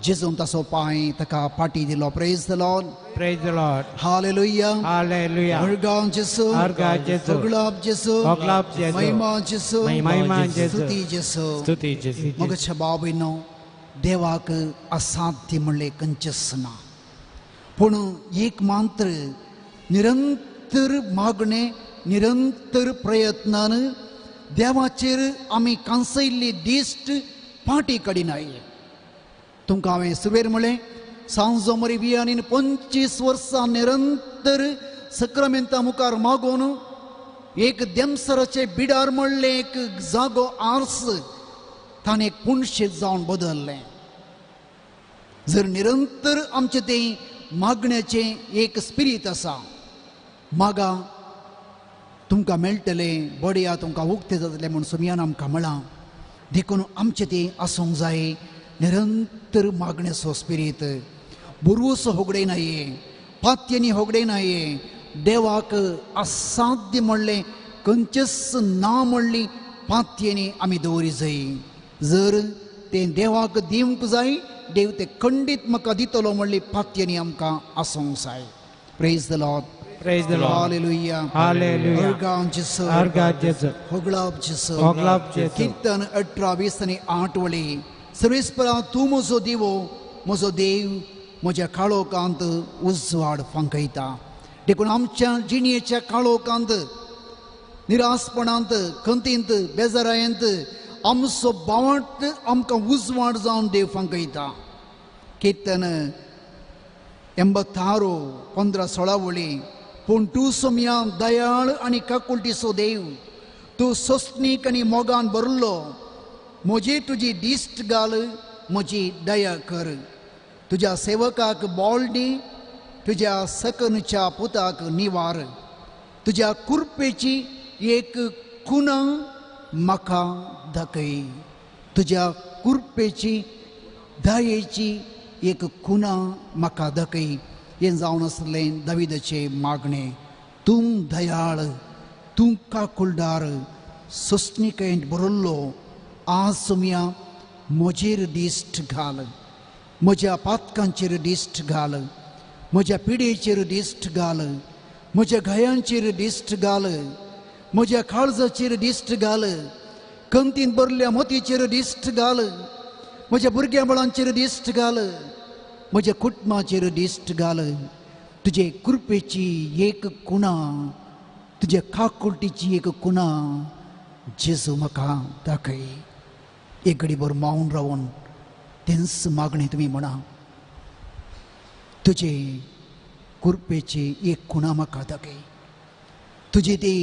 जेजून ताचो पांय ताका फाटी दिलो. Praise the Lord. Praise the Lord. Hallelujah. Hallelujah. अर्गान जेसू, अर्गान जेसू, होगलाब जेसू, होगलाब जेसू, महिमा जेसू, महिमा जेसू, स्तुती जेसू, स्तुती जेसू. मगच्या बाबीनो देवाक असाध्य म्हणलें खंयचेंच ना, पूण एक मात्र निरंतर मागणें, निरंतर प्रयत्नान देवाचेर आमी कांसयल्ली दिश्ट फाटी काडिनाय. तुमकां हांवें सुरवेर म्हणलें, सांजो मरी बियानीन 25 वर्सां निरंतर सक्रामेंता मुखार मागोवन एक देमसराचे बिडार म्हणलें एक जागो आर्स ताणें एक पुणशेत जावन बदल्लें. जर निरंतर आमचें तें मागण्याचें एक स्पिरीत आसा, मागा तुमकां मेळटलें, बडया तुमकां उक्तें जातलें म्हूण सोमयान आमकां म्हळां. देखून आमचें तें आसूंक जाय निरंतर मागण्याचो स्पिरीत. बुरवसो होगडे नाये, पातयेनी होगडे नाये, देवाक असाध्य म्हणलें खंयचेच ना म्हणली पातयेनी आमी दवरी जाय. जर तें देवाक दिवंक जाय, देव तें खंडीत म्हाका दितलो म्हणली पातयेनी आमकां आसूंक जाय. Praise the Lord. Praise the Lord. Hallelujah. Hallelujah. अर्गां जेजू. अर्गां जेजू. होगळाप जेजू. होगळाप जेजू. कीर्तन 18 20 आनी 8 वळी. सर्वेस्परा तूं म्हजो दिवो, म्हजो देव म्हज्या काळोखांत उजवाड फांकयता. देखून आमच्या जिणेच्या काळोखांत, निरासपणांत, खंतींत, बेजारायेंत आमचो बावट आमकां उजवाड जावन देव फांकयता. कीर्तन 86 15 16 वळी. पूण तूं सोमया दयाळ आनी काकुळटीचो देव, तूं सोंसणीक आनी मोगान भरलो, म्हजी तुजी दिश्ट घाल, म्हजी दया कर, तुज्या सेवकाक बोल दी, तुज्या सकनच्या पुताक निवार, तुज्या कुरपेची एक खुणा म्हाका दाखय, तुज्या कुरपेची दयेची एक खुणा म्हाका दाखय. हें जावन आसलें दाविदाचें मागणें. तूं दयाळ, तूं काकुळदार, सोंसणीकायेंत भरिल्लो, आज सोमया म्हजेर दिश्ट घाल, म्हज्या पातकांचेर दिश्ट घाल, म्हज्या पिडेचेर दिश्ट घाल, म्हज्या घायांचेर दिश्ट घाल, म्हज्या काळजाचेर दिश्ट घाल, खंतीन भरल्या मोतीचेर दिश्ट घाल, म्हज्या भुरग्या बाळांचेर दिश्ट घाल, म्हज्या कुटुंबाचेर दिश्ट घाल, तुजे कृपेची एक खुणा, तुज्या काकुळटीची एक खुणा जेजू म्हाका दाखय. एक घडीभर मावन रावन तेंच मागणें तुमी म्हणा, तुजे कृपेची एक खुणा म्हाका दाखय, तुजी ती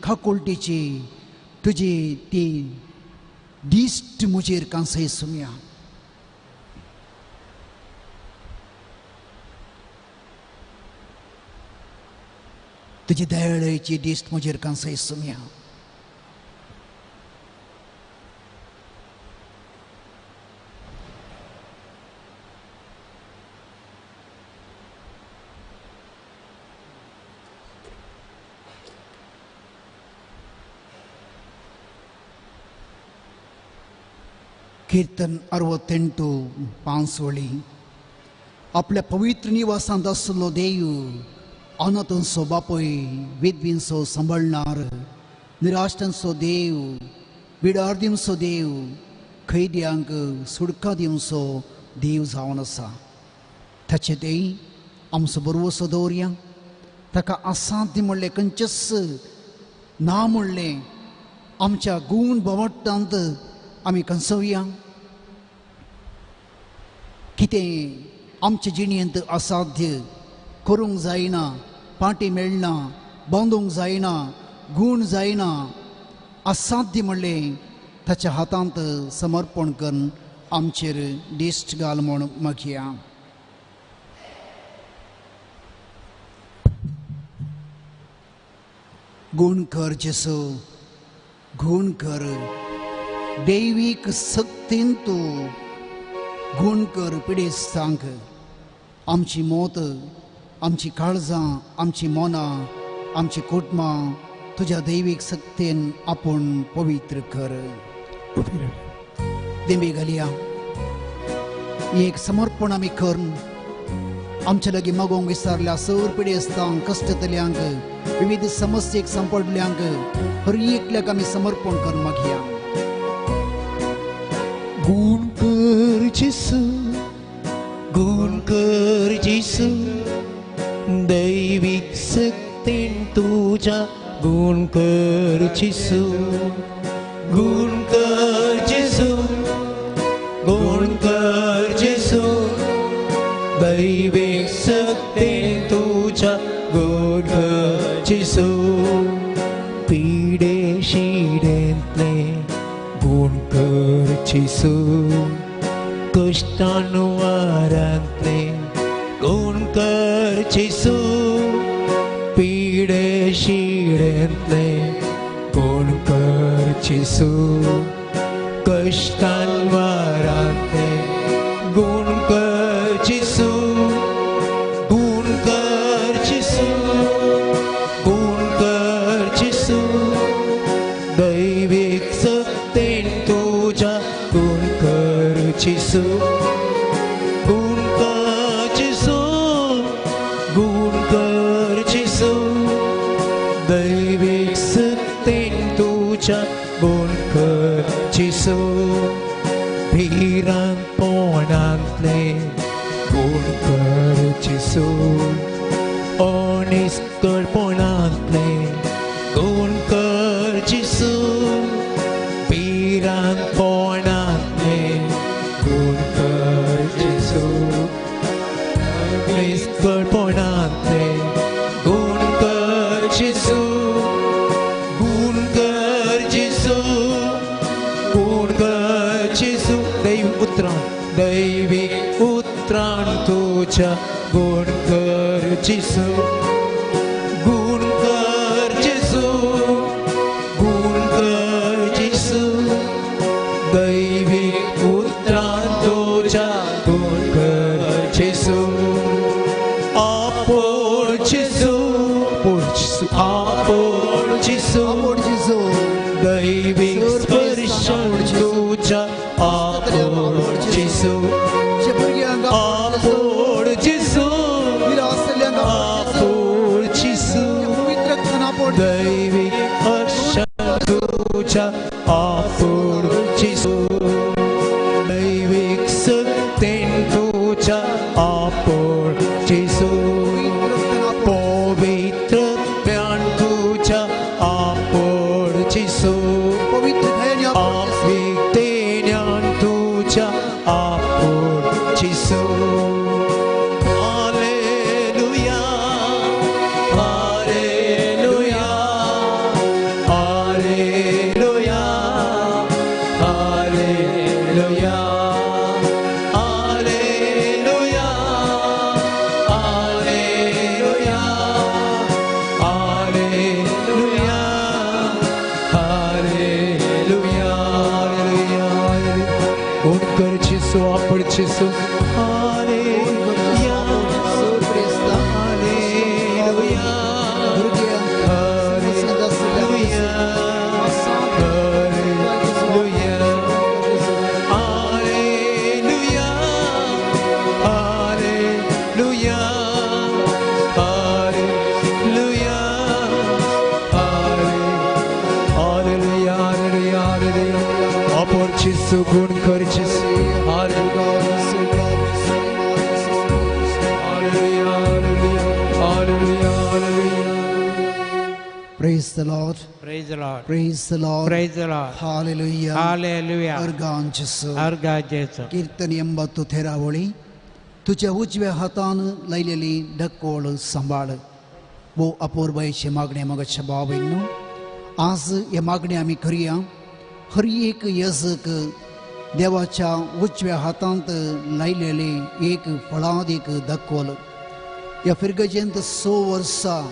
काकुळटीची, तुजी ती दिश्ट म्हजेर कांसय सुमया. तुजी दयाळेची दिश्ट म्हजेर कांसय सुमया. कीर्तन 68 5 वळी. आपल्या पवित्र निवासांत आसलो देव, अनाथांचो बापूय, विधवींचो सांबाळणार, निराश्टांचो देव, बिडार दिवचो देव, खैद्यांक सुडका दिवचो देव जावन आसा. ताचे तेय आमचो बरवसो दवरया, ताका असाध्य म्हणलें खंयचेच ना म्हणलें आमच्या गूण भवट्टांत आमी कंसोवया. कितें आमचे जिणेंत असाध्य करूंक जायना, पाटी मेळना, बांदूंक जायना, गूण जायना, असाध्य म्हणलें ताच्या हातांत समर्पण करून आमचेर दिश्ट घाल म्हूण मागया. गूण कर जेसू, गूण कर दैवीक सक्तीन तूं गूण कर पिडेस्तांक. आमची मोत, आमची काळजां, आमची मनां, आमची कुटुंबां तुज्या दैवीक सक्तीन आपूण पवित्र कर. देंबी घालया एक समर्पण आमी करून आमच्या लागीं मागोवंक विसरल्या सर पिडेस्तांक, कश्टतल्यांक, विविध समस्येक सांपडल्यांक हर एकल्याक आमी समर्पण करून मागया. गुण कर जेसू, गुण कर जेसू, दैवीक सक्तीन तुज्या गुण कर जेसू, गुण कर जेसू, गुण कर जेसू, दैवीक सक्तीन तुज्या गुण कर जेसू, पिडे शिडेंतले गुण कर जेसू कश्टान वारांतले गुण कर जेसू पिडे शिडेंतले गुण कर जेसू कश्टान वारांतले गुण कर जेसू गुण कर जेसू गुण कर जेसू दैवीक सत्तेन तुज्या गुण कर जेसू गुण कर जेसू गुण कर जेसू दैवीक सत्तेन तुज्या गुण कर जेसू भिरांतपणांतले गुण कर जेसू अनिस्कळपणांतले गुण कर जेसू भिरांतपणांतले गुण कर जेसू अनिस्कळपणांतले गुण कर जेसू गुण कर जेसू गुण कर जेसू दैवीक उतरान तुज्या गुण कर जेसू गुण कर जेसू गुण कर जेसू दैवीक उतरान तुज्या गुण कर जेसू आपोड जेसू आपोड जेसू दैवीक स्पर्शान तुज्या आपोड जेसू आपोड जेसू आपोड जेसू दैवीक स्पर्शान तुज्या आपोड जेसू दैवीक सत्तेन तुज्या आपोड जेसू पवित्र ज्ञान तुज्या आपोड जेसू आत्मिक ज्ञान तुज्या आपोड जेसू hallelujah hallelujah hallelujah hallelujah hallelujah hallelujah hallelujah hallelujah hallelujah. गुण कर जेसू आपण Jesu hallelujah hallelujah hallelujah hallelujah hallelujah hallelujah hallelujah hallelujah hallelujah hallelujah. आपण जेसू गुण कर जेसू hallelujah hallelujah hallelujah hallelujah. Praise the Lord. Praise the Lord. Praise the Lord. Praise the Lord. Hallelujah. Hallelujah. अर्गान जेसू. अर्गा जेसू. कीर्तन 80 थेरावळी तुझ्या उजव्या हातान लायलेली ढकोळ सांबाळ वो अपूर्वायचे मागणे मगाच्या बाबींनो आज हे मागणे आमी करुया. हर एक यजक देवाच्या उजव्या हातांत लायलेले एक फळादीक धकोल ह्या फिरगजेंत 6 वर्सां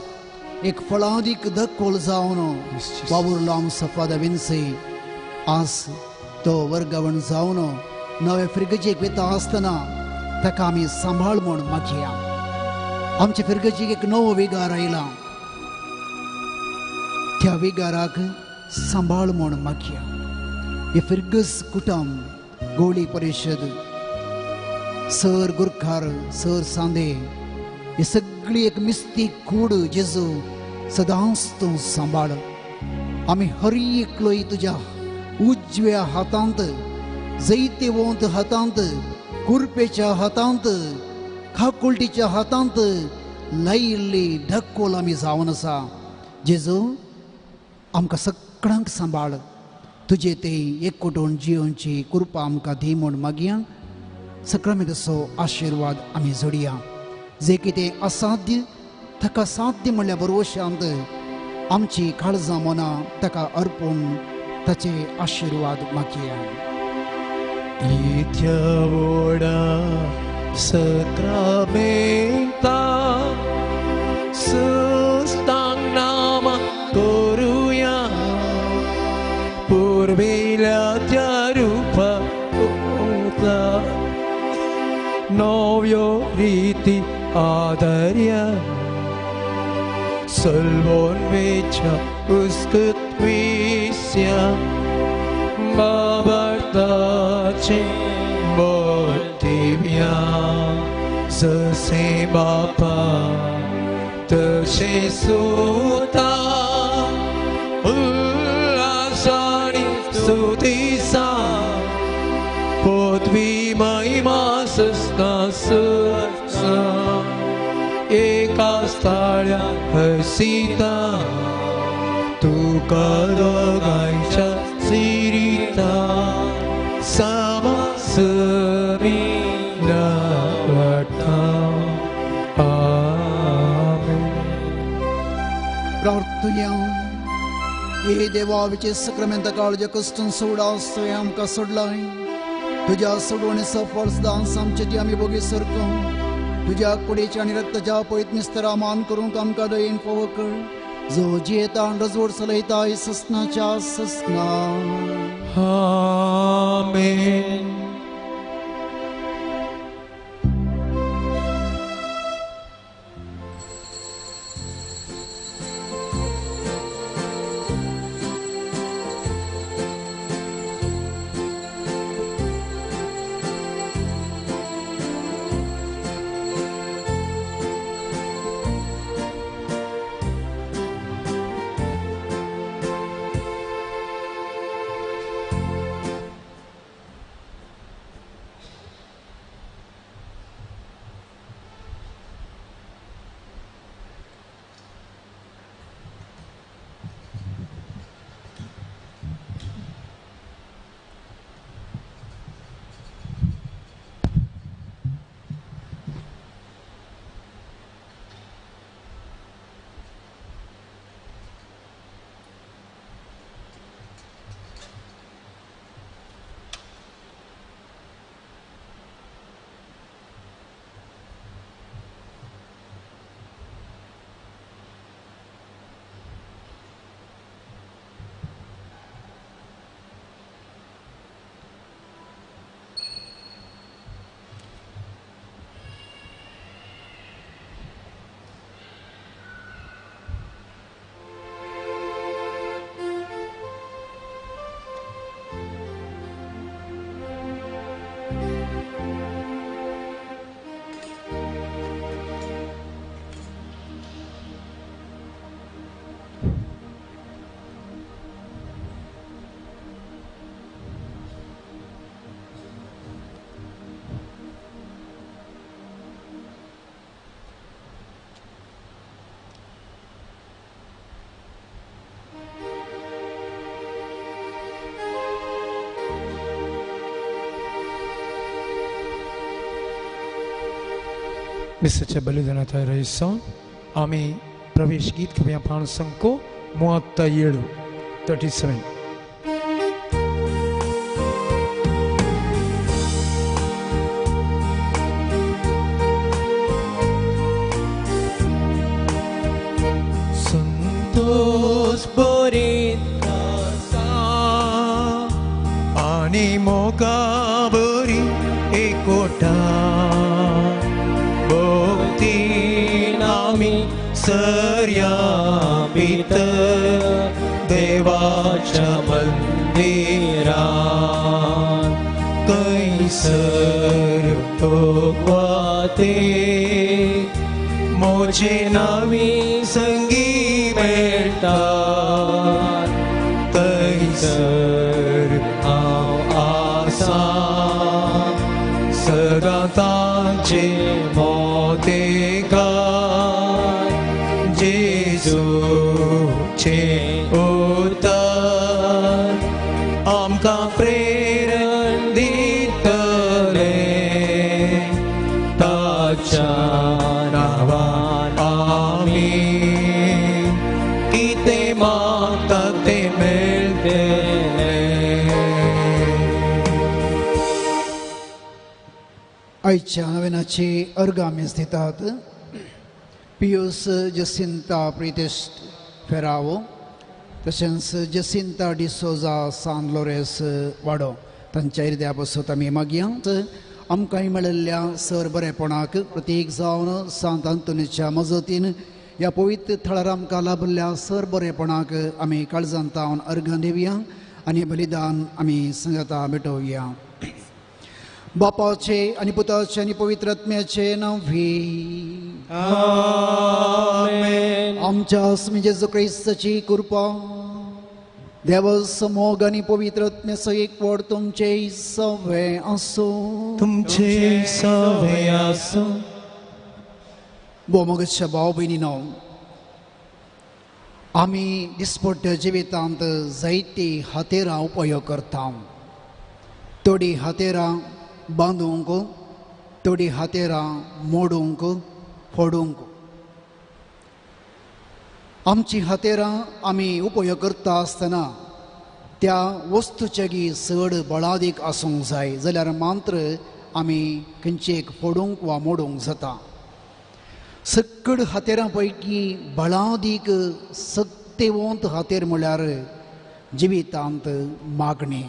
एक फळादीक धकोल जावन वावुरलो आमचो फादर विन्सी आज तो वर्गावण जावन नवे फिरगजेक वता आसतना ताका आमी सांबाळ म्हूण मागया. आमच्या फिरगजेक एक नवो विगार आयला त्या विगाराक सांबाळ म्हूण मागया. हे फिरगज कुटुंब गोळी परिशद सर गुरखार सर सांदे ही सगळी एक मिस्ती कूड जेजू सदांच तूं सांबाळ. आमी हर एकलोय तुज्या उजव्या हातांत जैतेवंत हातांत कुरपेच्या हातांत खाकुलटीच्या हातांत लायिल्ली ढक्कोल आमी जावन आसा. जेजू आमकां सगळ्यांक सांबाळ. तुजे ते एकवटून जियोवची कृपा आमकां दी म्हूण मागया. सक्रामेंताचो आशिर्वाद आमी जोडया. जे कितें असाध्य ताका साध्य म्हणल्यार भरवशांत आमची काळजां मनां ताका अर्पून ताचे आशिर्वाद मागया. इथ्या सक्रामेंता सुस्तांग नामा करुया पुर्विल्या त्या रूपा उता नव्यो रीती आदर्या सल्वोन्वेच्या उस्कत विस्या बाबाचे बोलतिव्या जसे बापा तसे सुता उल्हासानी स्तुतीसा पृथ्वी महिमा सस्ना सस्ना एका स्थाळ्या हसीता तुका दोगांच्या सिरिता सामासमी वाटा. आमेन. प्रार्थुया. हे देवा विचे सक्रामेंत काळजे कश्टून सोडा तुवें आमकां सोडलाय. तुज्या सोडवणे सफळ सदांच आमचे ती आमी बोगी सरको. तुज्या कुडीच्या आनी रक्ताच्या पयत मिस्तरा मान करूंक आमकां दयेन फावो कर, जो जियेता आनी रजवड चलयता ससनाच्या ससना. आमेन. मिसाच्या बलिदानाच्या रहिसावन आमी प्रवेश गीत घेवया पाण संको 37 37. संतोष बरीत आसा आनी मोगा बरी एकोटा भोवती सर्या भितर देवाच्या मंदिरात कैसर भोगवाते मोजे नवी संगी मेळतात थंयसर हांव आसा सदां तांचे मोतेकार जेजूचे उतर आमकां प्रेरण दितले ताच्या नांवान आमी कितें मागता तें मेळटलें. आयच्या नवेनाची अर्गां आमी दितात. पियूस जसिंता प्रितेश फेरावो तशेंच जसिंता डिसोजा सान लोरेस वाडो तांच्या हिरद्या बसत आमी मागया. आमकांय मेळिल्ल्या सर बरेपणाक प्रतीक जावन सांत आंतोनीच्या मजतीन ह्या पवित्र थळार आमकां लाभिल्ल्या सर बरेपणाक आमी काळजांत तावन अर्गां दिवया आनी बलिदान आमी संगता भेटोवया. बापाचे आनी पुताचे आनी पवित्र आत्म्याचे नांवी आमेन. आमच्या स्वामी जेजू क्रिस्ताची कृपा, देवाचो मोग आनी पवित्र आत्म्याचो एकवट तुमचे सवे आसूं. तुमचे सवे आसूं. भोवमोगाच्या भाव भयणीनो, आमी दिसपट्ट्या जिवितांत जायती हातेरां उपयोग करता. थोडीं हातेरां बांदूंक, थोडीं हातेरां मोडूंक, फोडूंक. आमची हातेरां आमी उपयोग करता आसतना त्या वस्तूचे चड बळादीक आसूंक जाय, जाल्यार मात्र आमी खंयची एक फोडूंक वा मोडूंक जाता. सकड हातेरां पैकी बळादीक सक्तेवंत हातेर म्हळ्यार जिवितांत मागणें.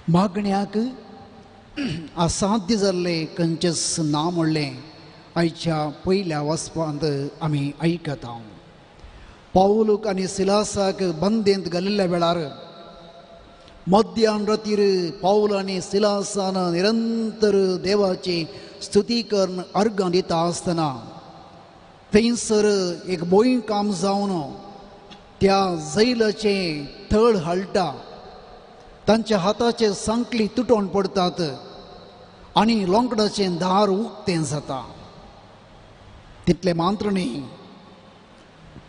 मागण्याक असाध्य जाल्लें खंयचेंच ना म्हणलें आयच्या पयल्या वाचपांत आमी आयकता. पावलूक आनी सिलासाक बंदेंत घालिल्ल्या वेळार मध्यान रातीर पावल आनी सिलासान निरंतर देवाची स्तुती करून अर्गां दिता आसतना थंयसर एक बोय काम जावन त्या जैलाचें थळ हालता, तांच्या हाताचे सांकली तुटोवन पडटात आनी लोंकडाचें दार उक्तें जाता. तितलें मात्र न्ही,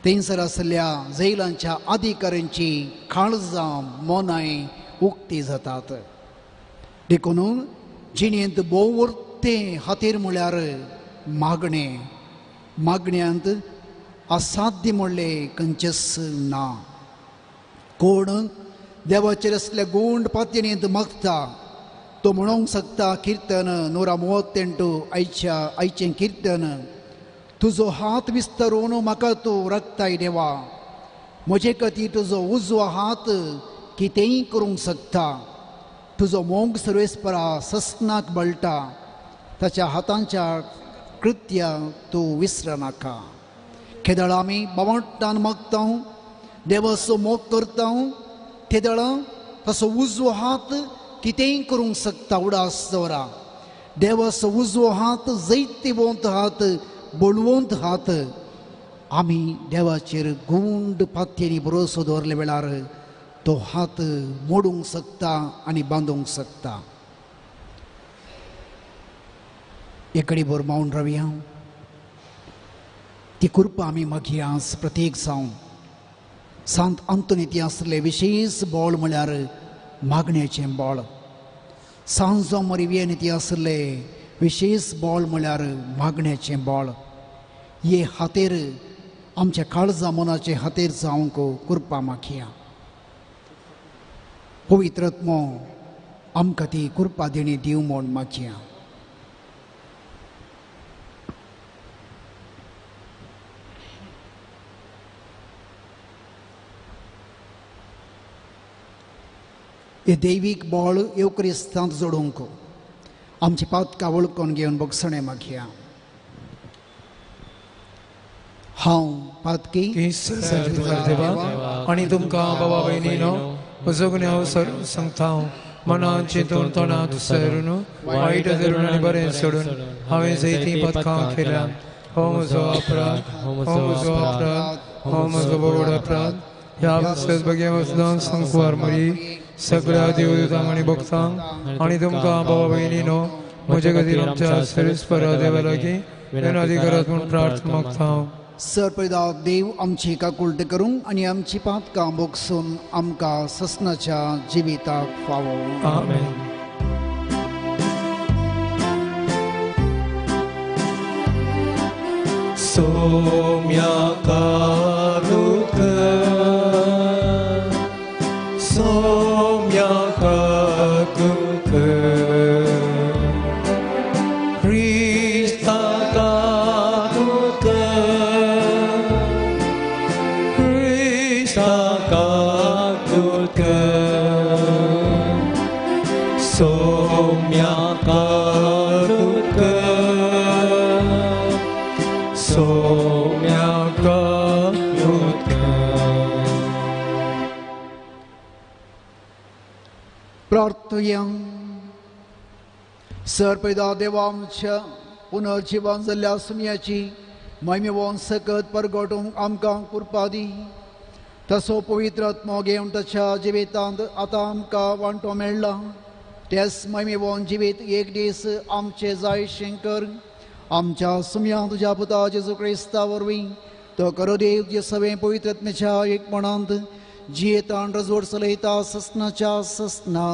थंयसर आशिल्ल्या जैलांच्या अधिकाऱ्यांची काळजां मनांय उक्ती जातात. देखून जिणेंत भोव तें हातेर म्हळ्यार मागणें. मागण्यांत असाध्य म्हणलें खंयचेंच ना. कोण देवाचेर आसल्या गुंड पातयेंत मागता तो म्हणूंक शकता किर्तन 138 आयच्या आयचें किर्तन, तुजो हात विस्तारून म्हाका तूं राखताय देवा, म्हजे खातीर तुजो उजवो हात कितेंय करूंक शकता. तुजो मोग सर्वेस्परा ससनाक बळटा, ताच्या हातांच्या कृत्या तूं विसरनाका. केदळा आमी बावटान मागता, देवाचो मोग करता, तेदळा ताचो उजवो हात कितेंय करूंक शकता. उडास दवरा, देवाचो उजवो हात जैतिवंत हात, बळवंत हात. आमी देवाचेर गुंड पातयेनी भरोसो दवरले वेळार तो हात मोडूंक शकता आनी बांदूंक शकता. एकडे भर मावन रावया, ती कृपा आमी मागया प्रत्येक जावन. सांत आंतोनी ती आसले विशेष बळ म्हळ्यार मागण्याचें बळ. सांजो मरिवियन ती आसले विशेष बळ म्हळ्यार मागण्याचें बळ. हे हातेर आमच्या काळजा मनाचे हातेर जावंक कृपा मागया. पवित्र आत्मो आमकां ती कृपा देणी दिवं म्हूण मागया. हे दैवीक बळ येवक्रिस्तांत जोडूंक आमची पातकां वळखून घेवन बगसणें मागया. हांव पातकी देवा आनी तुमकां बाबा भयणीनो म्हजो गुन्यांव सांगता, मनान चिंतून तोंडांत सरून वायट धरून आनी बरें सोडून हांवें जैती पदकां केल्या. हो म्हजो अपराध, हो म्हजो अपराध, हो म्हजो व्हड अपराध. ह्या पासत भगें वचून संकवार मरी सगळ्या देवदूतांक आनी भक्तांक आनी तुमकां बाबा भयणीनो म्हजे खातीर आमच्या सर्वेस्परा देवा लागीं विनंती करात म्हूण प्रार्थना मागता. सर पिता देव आमची काकुळट करूंक आनी आमची पातकां भोगसून आमकां ससनाच्या जिविताक फावो. आमेन. सोम्या कालुक, सोम्या काकुक, सोम्या कारुक सोम्या कारुक. प्रार्थया. सर पैदा देवा आमच्या पुनर्जिवन जाल्ल्या सुमयाची महिमेवन सकत परगटूंक आमकां कृपा दी. तसो पवित्र आत्मो घेवन ताच्या जिवितांत आतां आमकां वांटो मेळ्ळा तेच महिमेवन जिवीत एक दीस आमचे जायशें कर. आमच्या सुमया तुज्या पुता जेजू क्रिस्ता वरवीं तो करो देव तुजे सवें पवित्र आत्म्याच्या एकपणांत जियेतान रजवड चलयता ससनाच्या ससना.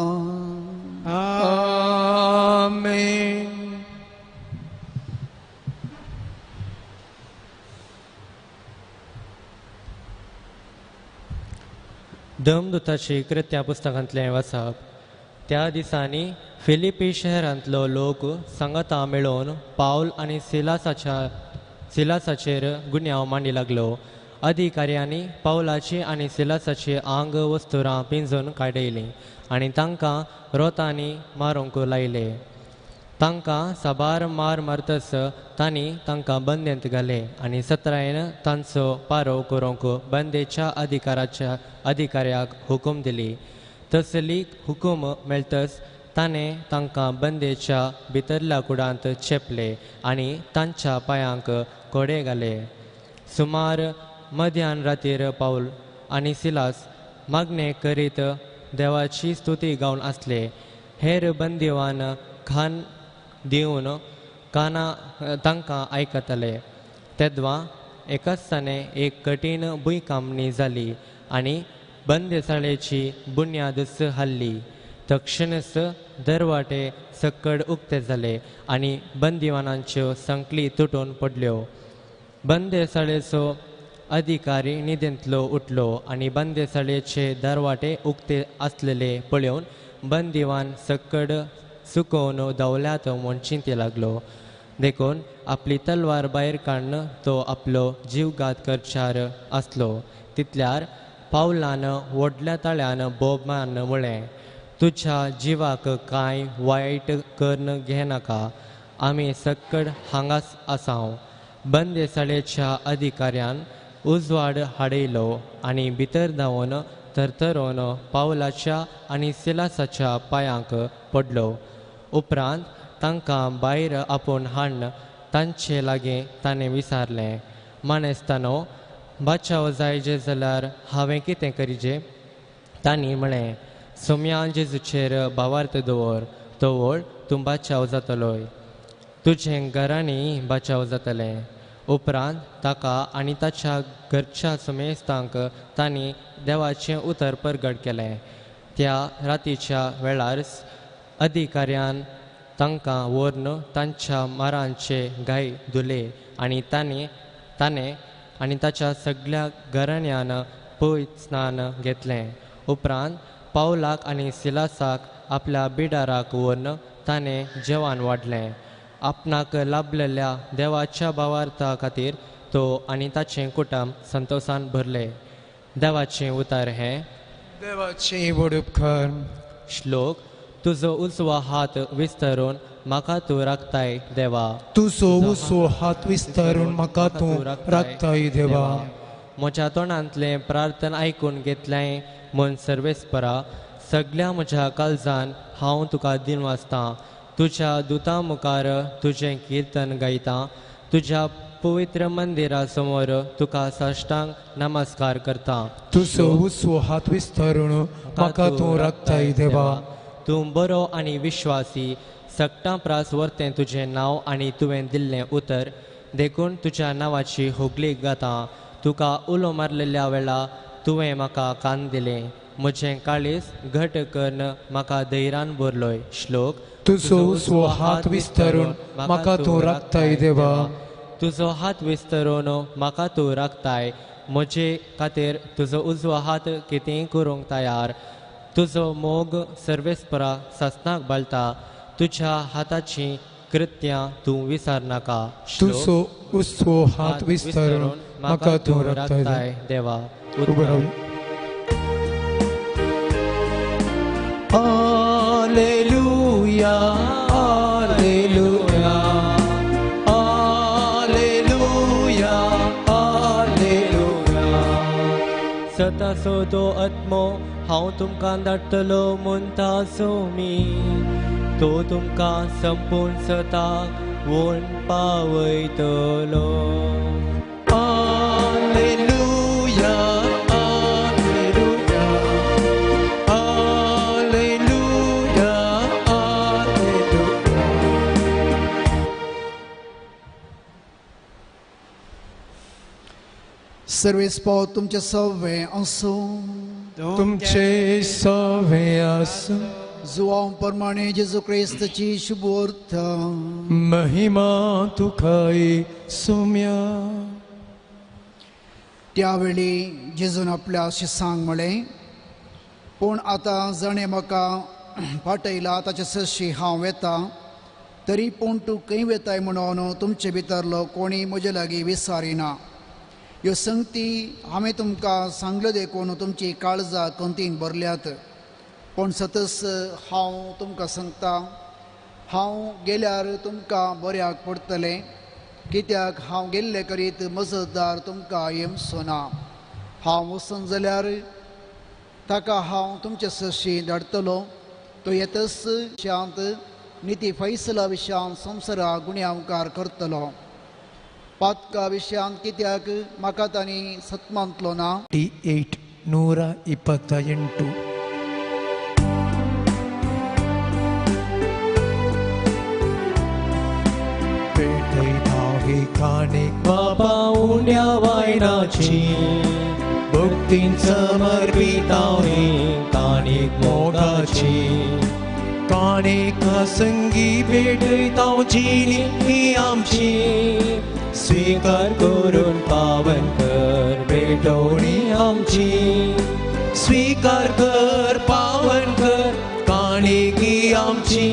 आमेन. धर्मदूताची कृत्या पुस्तकांतलें वाचप. त्या दिसांनी फिलिपी शहरांतलो लोक सांगाता मेळोवन पावल आनी सिलासाचेर गुन्यांव मांडी लागलो. अधिकाऱ्यांनी पावलाची आनी सिलासाची आंग वस्तुरां पिंजून काडयलीं आनी तांकां रोतांनी मारूंक लायले. तांकां साबार मार मारतस तांणी तांकां बंदेंत घाले आनी सत्रायन तांचो पारो करूंक बंदेच्या अधिकाऱ्याक हुकूम दिली. तसली हुकूम मेळतस ताणें तांकां बंदेच्या भितरल्या कुडांत चेपले आनी तांच्या पांयांक कोडे घाले. सुमार मध्यान रातीर पावल आनी सिलास मागणें करीत देवाची स्तुती गावन आसले. हेर बंदिवान खान दिवन काना तांकां आयकताले. तेद्वां एकाच एक कठीण भुंयकांपणी जाली आनी बंदेसाळेची बुन्यादच हाल्ली. तक्षणच दरवाटे सक्कड उक्ते जाले आनी बंदिवानांच्यो संकली तुटून पडल्यो. बंदेसाळेचो अधिकारी न्हिदेंतलो उठलो आनी बंदेसाळेचे दरवाटे उक्ते आसलेले पळोवन बंदिवान सक्कड सुकोवन धांवल्यात म्हूण चिंती लागलो. देखून आपली तलवार भायर काडून तो आपलो जीवघात करच्यार आसलो. तितल्यार पावलान व्हडल्या ताळ्यान बोब मारून म्हळें, तुज्या जिवाक कांय वायट करून घेनाका, आमी सक्कड हांगाच आसाव. बंदेसाळेच्या अधिकाऱ्यान उजवाड हाडयलो आनी भितर धांवन थरथरोन पावलाच्या आनी सिलासाच्या पांयांक पडलो. उपरांत तांकां भायर आपोवन हाडून तांचे लागीं ताणें विचारलें, मानेस्तानो, बाचाव जायजे जाल्यार हांवें कितें करिजे? तांणी म्हळें, सोम्या जेजूचेर भावार्थ दवर, तवळ तूं बाचाव जातलोय, तुजें घरांनी बाचाव जातलें. उपरांत ताका आनी ताच्या घरच्या समेस्तांक तांणी देवाचें उतर परगट केलें. त्या रातीच्या वेळार अधिकाऱ्यान तांकां व्हरून तांच्या मारांचे घाय धुले आनी ताणें आनी ताच्या सगळ्या घराण्यान पयत स्नान घेतलें. उपरांत पावलाक आनी सिलासाक आपल्या बिडाराक व्हरून ताणें जेवण वाडलें. आपणाक लाभलेल्या देवाच्या भावार्था खातीर तो आनी ताचें कुटुंब संतोसान भरले. देवाचें उतर हें देवाचें व्हड उपकार. श्लोक. तुजो उजवो हात विस्तारून म्हाका तूं राखताय देवा. तुजो उजवो हात विस्तारून म्हाका तूं राखताय देवा. म्हज्या तोंडांतलें प्रार्थना आयकून घेतलें म्हूण सर्वेस्परा, सगळ्या म्हज्या काळजान हांव तुका दिनवासतां. तुज्या दुतां मुखार तुजें किर्तन गायतां, तुज्या पवित्र मंदिरा समोर तुका साष्टांग नमस्कार करता. तुजो उजवो हात विस्तारून म्हाका तूं राखताय देवा. तूं बरो आनी विश्वासी, सगटां प्रास वर्तें तुजें नांव आनी तुवें दिल्लें उतर, देखून तुज्या नांवाची होगली गाता. तुका उलो मारलेल्या वेळा तुवें म्हाका कान दिलें, म्हजें काळीज घट करून म्हाका धैर्यान भरलोय. श्लोक. तुजो उजवो हात विस्तारून म्हाका तूं राखताय देवा. तुजो हात विस्तारून म्हाका तूं राखताय, म्हजे खातीर तुजो उजवो हात कितेंय करूंक तयार. तुजो मोग सर्वेस्परा सासणाक बालता, तुज्या हाताची कृत्यां तूं विसरनाका. तुजो उजवो हात विस्तारून म्हाका तूं राखताय देवा. हालेलुया. आसो तो आत्मो हांव तुमकां धाडटलो म्हणटा सोमी तो तुमकां संपूर्ण सताक वोन पावयतलो. Alleluia, Alleluia, Alleluia, Alleluia. Sarves पाव तुमचे सवे आसूं. तुमचे सवे आसूं. जुवांव प्रमाणे जेजू क्रिस्ताची शुभोर्थ. महिमा तुकाय सुम्या. त्यावेळी जेजून आपल्या शिसांक म्हळें, पूण आतां जाणें म्हाका पाटयला ताचे सरशी हांव वेता, तरी पूण तूं खंय वेताय म्हणून तुमचे भितरलो कोणी म्हजे लागीं विसारिना. ह्यो संगती हांवें तुमकां सांगल्यो देखून तुमची काळजां खंतीन भरल्यात. पूण सतस हांव तुमकां सांगता, हांव गेल्यार तुमकां बऱ्याक पडटलें, कित्याक हांव गेल्ले करीत मजतदार तुमकां येमचो ना. हांव वचून जाल्यार ताका हांव तुमचे सरशी धाडटलो. तो येतच शांत निती फैसला विशयान संवसारा गुण्यांवकार करतलो. पातका विशयान कित्याक म्हाका तांणी सत्मांतलो ना. 8 128. काणीक बाबा उण्या वायनाची भक्तीन समर्पितां ही काणीक मोगाची. काणीक संगी भेटयता जिणी ही आमची स्वीकार करून पावन कर भेटवणी आमची. स्वीकार कर पावन कर काणीक ही आमची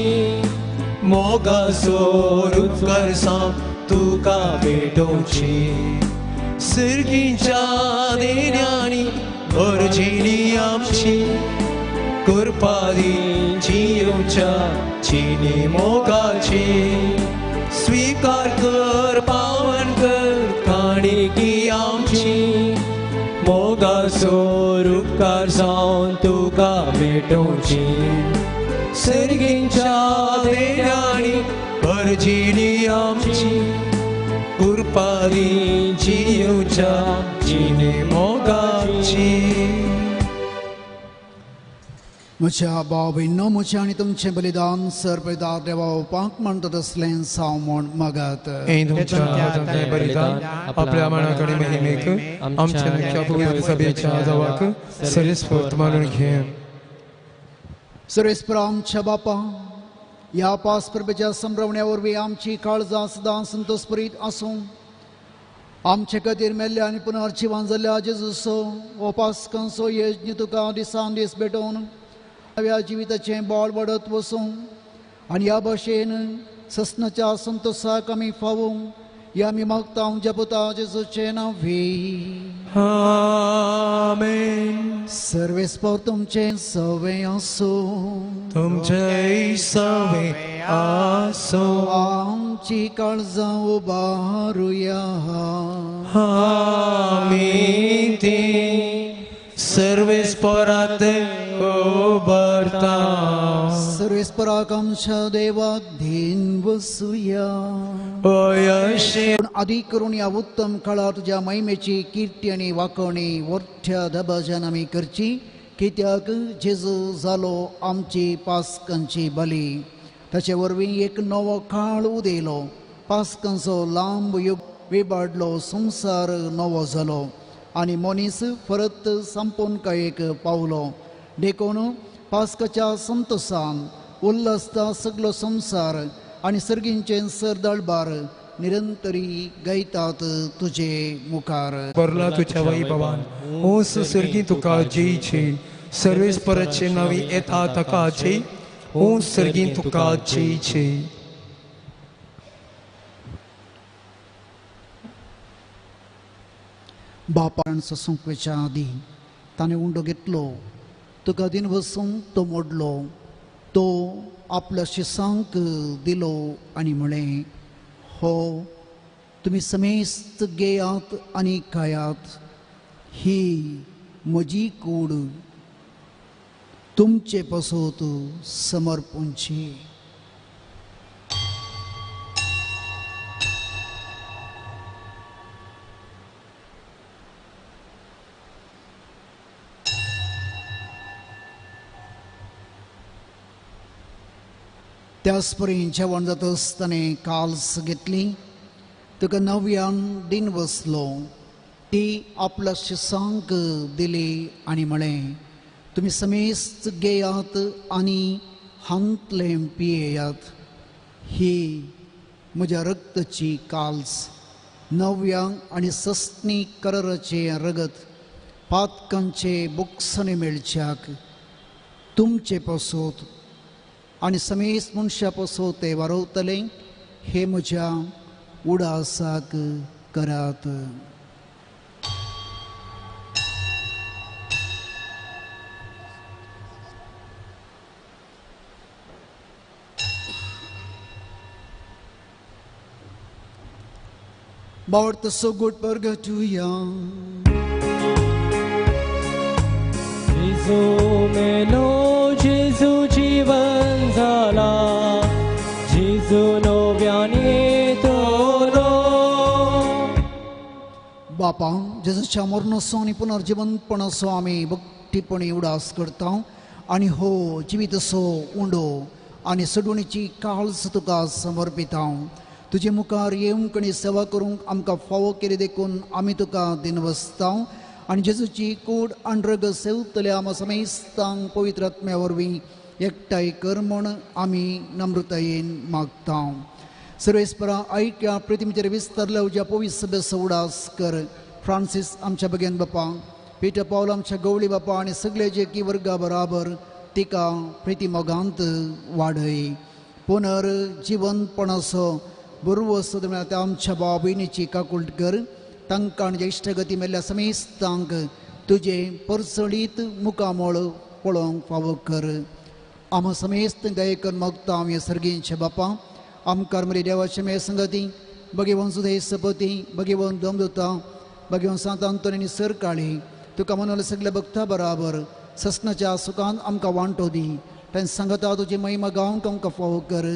मोगाचो उपकरसां तुका भेटोवची. सर्गीच्या देण्यांनी भरजिली आमची कृपा दी जियोच्या जिणी मोगाची. स्वीकार कर पावन कर काणीकी आमची मोगाचो उपकार जावन तुका भेटोवची. सर्गीच्या देण्यांनी भरजिली आमची कृपा दी जियोच्या जिणे मोगाची. म्हज्या भाव भयणो, म्हजें आनी तुमचें बलिदान सर पिता देवा उपाक म्हणटा तसलें साव म्हूण मागात. तुमच्या हातांतलें बलिदान आपल्या मनाकडे महिमेक आमच्या मुख्या पवित्र सभेच्या देवाक सरेस्फोर्त मानून घे. सर्वेस्पर आमच्या बापा, ह्या पास परबेच्या संभ्रमण्या वरवीं आमची काळजां सदां संतोषभरीत आसूं. आमचे खातीर मेल्ल्या आनी पुनर्जिवन जाल्ल्या जेजूचो हो पास्कांचो यज्ञ तुका दिसान दीस भेटोवन नव्या जिविताचें बळ वाडत वसूं आनी ह्या भाशेन ससनाच्या संतोषाक आमी फावूं ह्या आमी मागता जपता जेजूचें नांवी. आमेन. सर्वेस्पर तुमचें सवें आसूं. तुमचें सवें आसूं. आमची काळजां उबारुया. आमी ती सर्वेस्परात उबारता. सर्वेस्पराक आमच्या देवाक धीन वसुया. आदी करून ह्या उत्तम काळार तुज्या महिमेची किर्ती आनी वाकोणी मोठ्या दबाज्यान आमी करची, कित्याक जेजू जालो आमची पास्कांची बली. ताचे वरवीं एक नवो काळ उदेलो, पास्कांचो लांब युग विबाडलो, संवसार नवो जालो आनी मनीस परत संपूर्णकायेक पावलो. देखून पास्काच्या संतोसान उल्हासता सगलो संवसार आनी सर्गींचें सरदळबार निरंतरी गायतात तुजे मुखार. भरला तुझ्या वैभवान ओस सर्गी तुका जयची. सर्वेस्पराचे नावी येता ताका जय. ओस सर्गी तुका जयची. बापान सोंपच्या आदीं ताणें उंडो घेतलो, तुका दिन वसूंक तो मोडलो, तो आपल्या शिसांक दिलो आनी म्हळें, हो तुमी समेस्त घेयात आनी खायात, ही म्हजी कूड तुमचे पासत समर्पणची. त्याचपरी जेवण जाता आसतना काल्स घेतली, तुका नव्यान दिन बसलो, ती आपल्या शिसांक दिली आनी म्हळें, तुमी समेस्त घेयात आनी हांतलें पियेयात, ही म्हज्या रक्ताची काल्स, नव्या आनी सस्नी कराराचें रगत पातकांचे बोगसणे मेळच्याक तुमचे पासत आनी समेस्त मनशा पासत ते वारवतले, हे म्हज्या उडासाक करात. बावडतो सोगोट परगटुया. जेजू मेलो, जेजू जीवन जाला, जेजू नव्यान येतलो. बापा, जेजूच्या मरणाचो आनी पुनर्जिवंतपणाचो आमी भक्तीपणी उडास करता आनी हो जिवीतसो उंडो आनी सडवणीची काळज तुका समर्पिता. तुजे मुखार येवंक आनी सेवा करूंक आमकां फावो केली देखून आमी तुका दिनवसता आनी जेजूची कूड आनी रगत सेवतल्या आमा समेस्तांक पवित्र आत्म्या वरवीं एकठांय कर म्हूण आमी नम्रतायेन मागता. सर्वेस्परा आयक्या प्रतिमेचेर विस्तारल्या उज्या पवित्र सभेचो उडास कर. फ्रांसीस आमच्या बगेन बापा, पीटर पावल आमच्या गवळी बापा आनी सगळे जे की वर्गा बराबर तिका प्रितीमोगांत वाडय. पुनर जिवनपणाचो बरोवस त्या आमच्या भाव भयणीची काकुळट कर. तांकां आनी ज्येश्ठगती मेल्ल्या समेस्तांक तुजें परसळीत मुखामळ पळोवंक फावो कर. आमा समेस्त दयेकन मागता आमी सर्गींच्या बापा, आमकार मरे देवाचे मे संगती भगेवन सुदय सपती भगेवन दमदुता भगेवन सांत आंतोनी आनी सर काळी तुका मनोले सगल्या भक्ता बराबर ससनाच्या सुखान आमकां वांटो दी. तांचे सांगता तुजी महिमा गावंक आमकां फावो कर.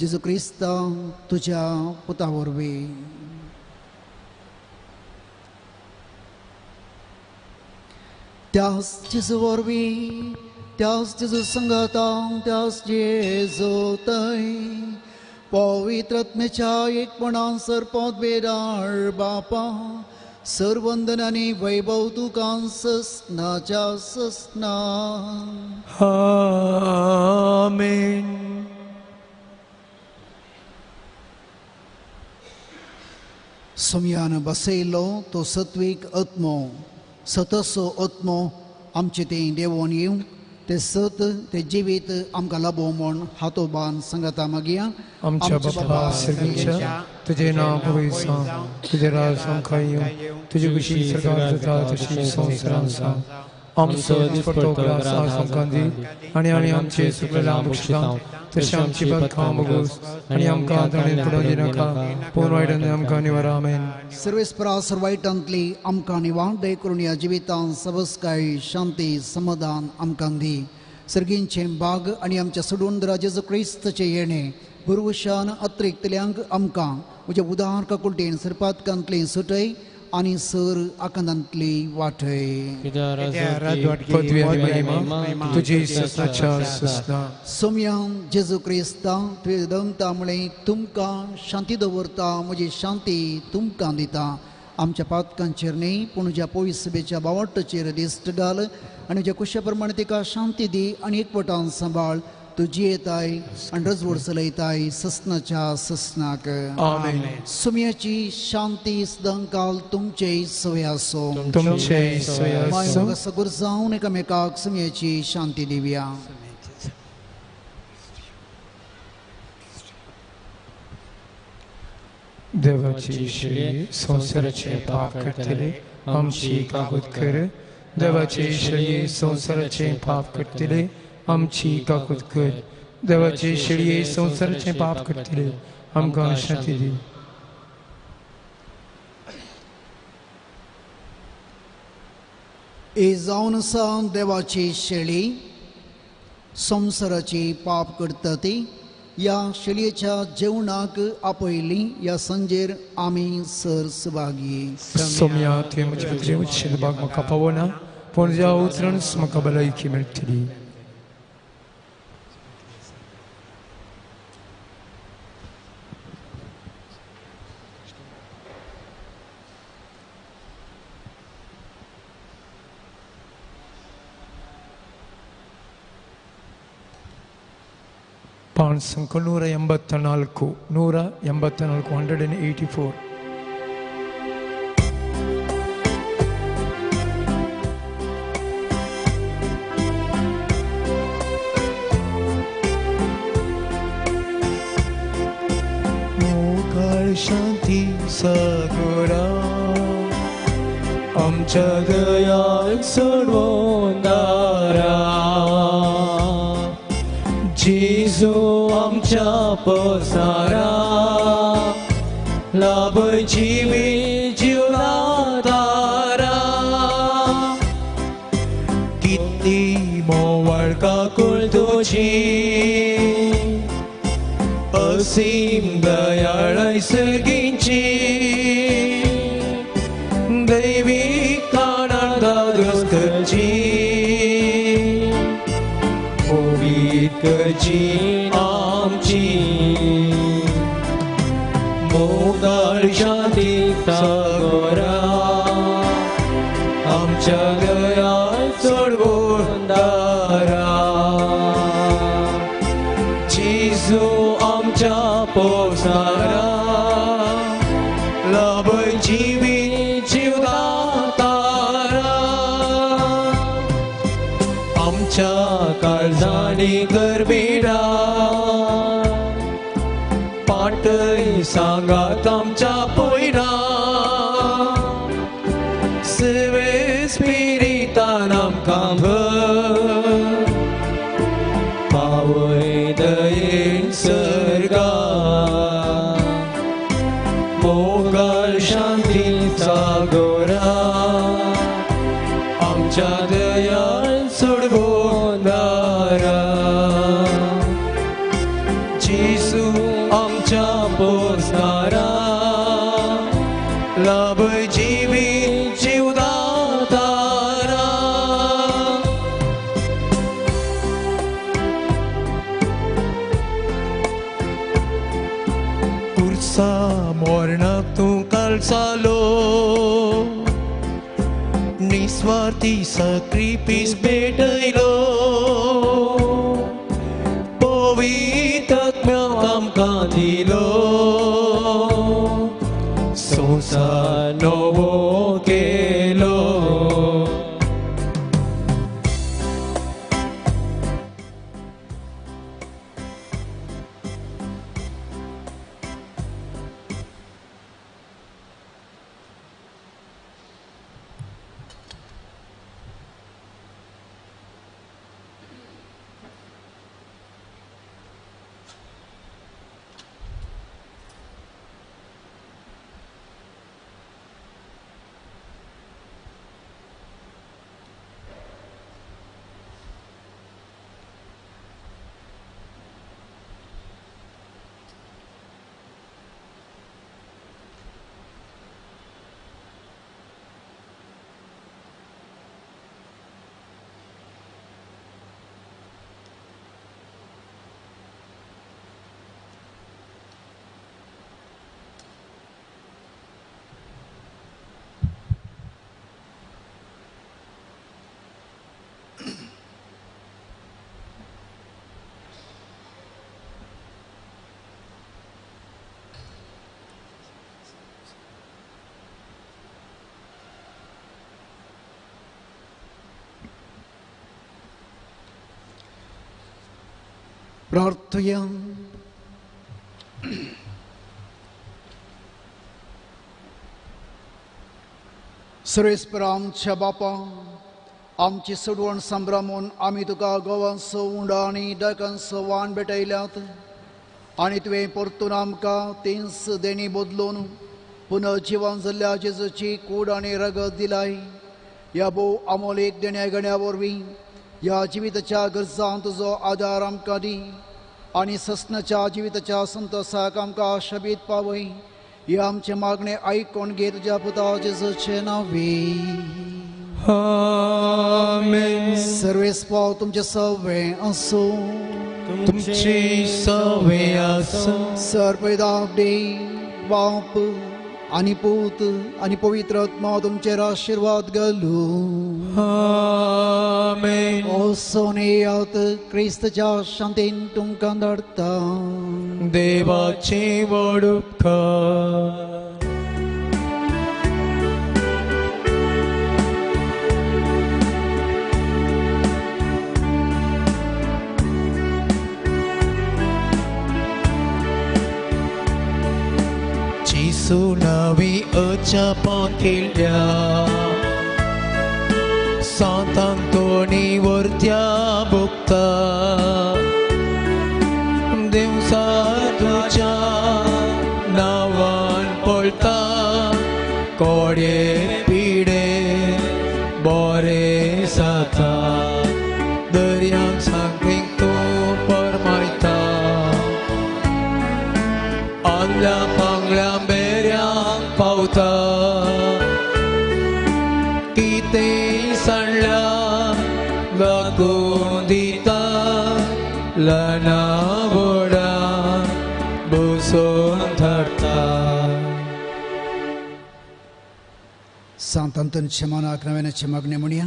जेजू क्रिस्ता तुज्या पुता वरवीं. त्याच जेजू वरवीं, त्याच जेजू संगता, त्याच जेजू थंय पवित्र आत्म्याच्या एकपणान सरपोत बेदार बापा, सर्वंदन आनी वैभव तुका ससनाच्या ससना. आमेन. सोमयान बसयलो तो सत्वीक आत्मो, सतसो आत्मो आमचे ते देवोन येवं, ते सत ते जिवीत आमकां लाबो म्हूण हातोबान सांगता मागया. आमच्या बापा सर्गीच्या, तुजें नांव पवित्र जावं, तुजें राज आमकां येवं, तुजी खुशी स्वर्गांत जाता तशी संवसारांत जावं. आमचो दिसपट्टो ग्रास आज आमकां दी आनी आमी आमचे सुकलेल्या बक्षिता तशें आमची बदखां बगोस आनी आमकां ताणें पडोवन दिनाका, पूण वायटांतली आमकां निवार. आमेन. सर्वेस्परा सर वायटांतली आमकां निवार दय करून ह्या जिवितांत सबसकाय शांती समाधान आमकां दी. सर्गींचें बाग आनी आमच्या सोडून जेजू क्रिस्ताचें येणें गुरवशान अत्रिकतल्यांक आमकां म्हज्या उदार काकुळटेन सरपातकांतली सुटय आनी सर आकांतांतली वाटय. पदवी आनी महिमा तुजी ससनाच्या ससना. सोमयान जेजू क्रिस्ता तुवें दमता म्हळें तुमकां शांती दवरता, म्हजी शांती तुमकां दिता. आमच्या पातकांचेर न्ही पूण ज्या पवित्र सभेच्या बावटाचेर दिश्ट घाल आनी ज्या कुशा प्रमाणे तिका शांती दी आनी एकवटान सांबाळ. तूं जियेताय आनी रजवड चलयताय ससनाच्या ससनाक. आमेन. सुम्याची शांती सदांकाल तुमचे सवय आसो. तुमचे सवय आसो. सगुर जावन एकामेकाक सुम्याची शांती दिवया. देवाची श्री संवसाराचे पाप करतले आमची काकूत कर. देवाची श्री संवसाराचे पाप करतले आमची काकूत कर. देवाचे शेळये संवसाराचे पाप करतले आमकां शांती दी. ही जावन आसा देवाची शेळी, संवसाराची पाप करता ती ह्या शेळयेच्या जेवणाक आपयली. ह्या संजेर आमी सर सहभागी. सोम्या, तुवें म्हजे भितर उच्चेल भाग म्हाका पावना, पूण ज्या उतरानच म्हाका भलायकी मेळटली. ಪಾಂಡ್ 184, 184, 184. मोगाळ शांती सागरा आमच्या दयाळ सोडवून दारा, जेजू आमच्या पसारा लाभय जिवी जिवनादारा. कितली मोवाळ काकूळ तुजी, असीम दयाळ सर्गींची, दैवी काणां दादोस करची, करची आमची. मोगाळ शांती सागरा आमच्या दयाळ सोडवून दारा, जेजू आमच्या पोसारा लाभय जिवी जिवदातारा. आमच्या काळजांनी गरबीडा पाटय सांगात आमच्या पयरा, सिवे स्पिरितान आमकां भर पावय दयेन सर्गा. मोगाळ शांती सागरा आमच्या दयाळ सोडवून दारा, जेजू आमच्या पोसणारा लाभय जिवी जिवदातारा. कुर्सा मोरणाक तूं कालसालो, निस्वार्थी साक्रिफीस भेटयलो, पवित्र आमकां दिलो, संवसार नवो केलो. प्रार्थुया. सर्वेस्पर आमच्या बापा, आमची सोडवण संभ्रमून आमी तुका गोवांचो उंडो आनी डकांचो वाण भेटयल्यात आनी तुवें परतून आमकां तींच देणी बदलून पुनर्जिवन जाल्ल्या जेजूची कूड आनी रगत दिलाय. ह्या भोव अमोलीक देण्या घेण्या वरवीं ह्या जिविताच्या गरजांत तुजो आदार आमकां दी आनी सस्नाच्या जिविताच्या संतोसाक आमकां शबीत पावय. हे आमचें मागणें आयकून घे तुज्या पुता जेजूचे नांवी. आमेन. सर्वेस्पाव तुमचें सवें आसूं. तुमचे सवें आसूं. सर्पदाबडे बाप आनी पूत आनी पवित्र आत्मा तुमचेर आशिर्वाद घालूं. आमेन. वचून येयात, क्रिस्तच्या शांतीन तुमकां धाडटा. देवाचे व्हड उपकार. सुनावी अजापां केल्या सांत आंतोनी वर्त्या भोगता दिवसा तुज्या नांवान पळता कोडे पिडे बोरे जाता दर्यांक सांगीक तूं परमायता आंगल्या पांगल्या पावता कितें सांडल्या लागून दिता ल्हाना व्हडा बसोवन धाडटा. सांत आंतोनीच्या मनाक नव्याने मागणें म्हणया.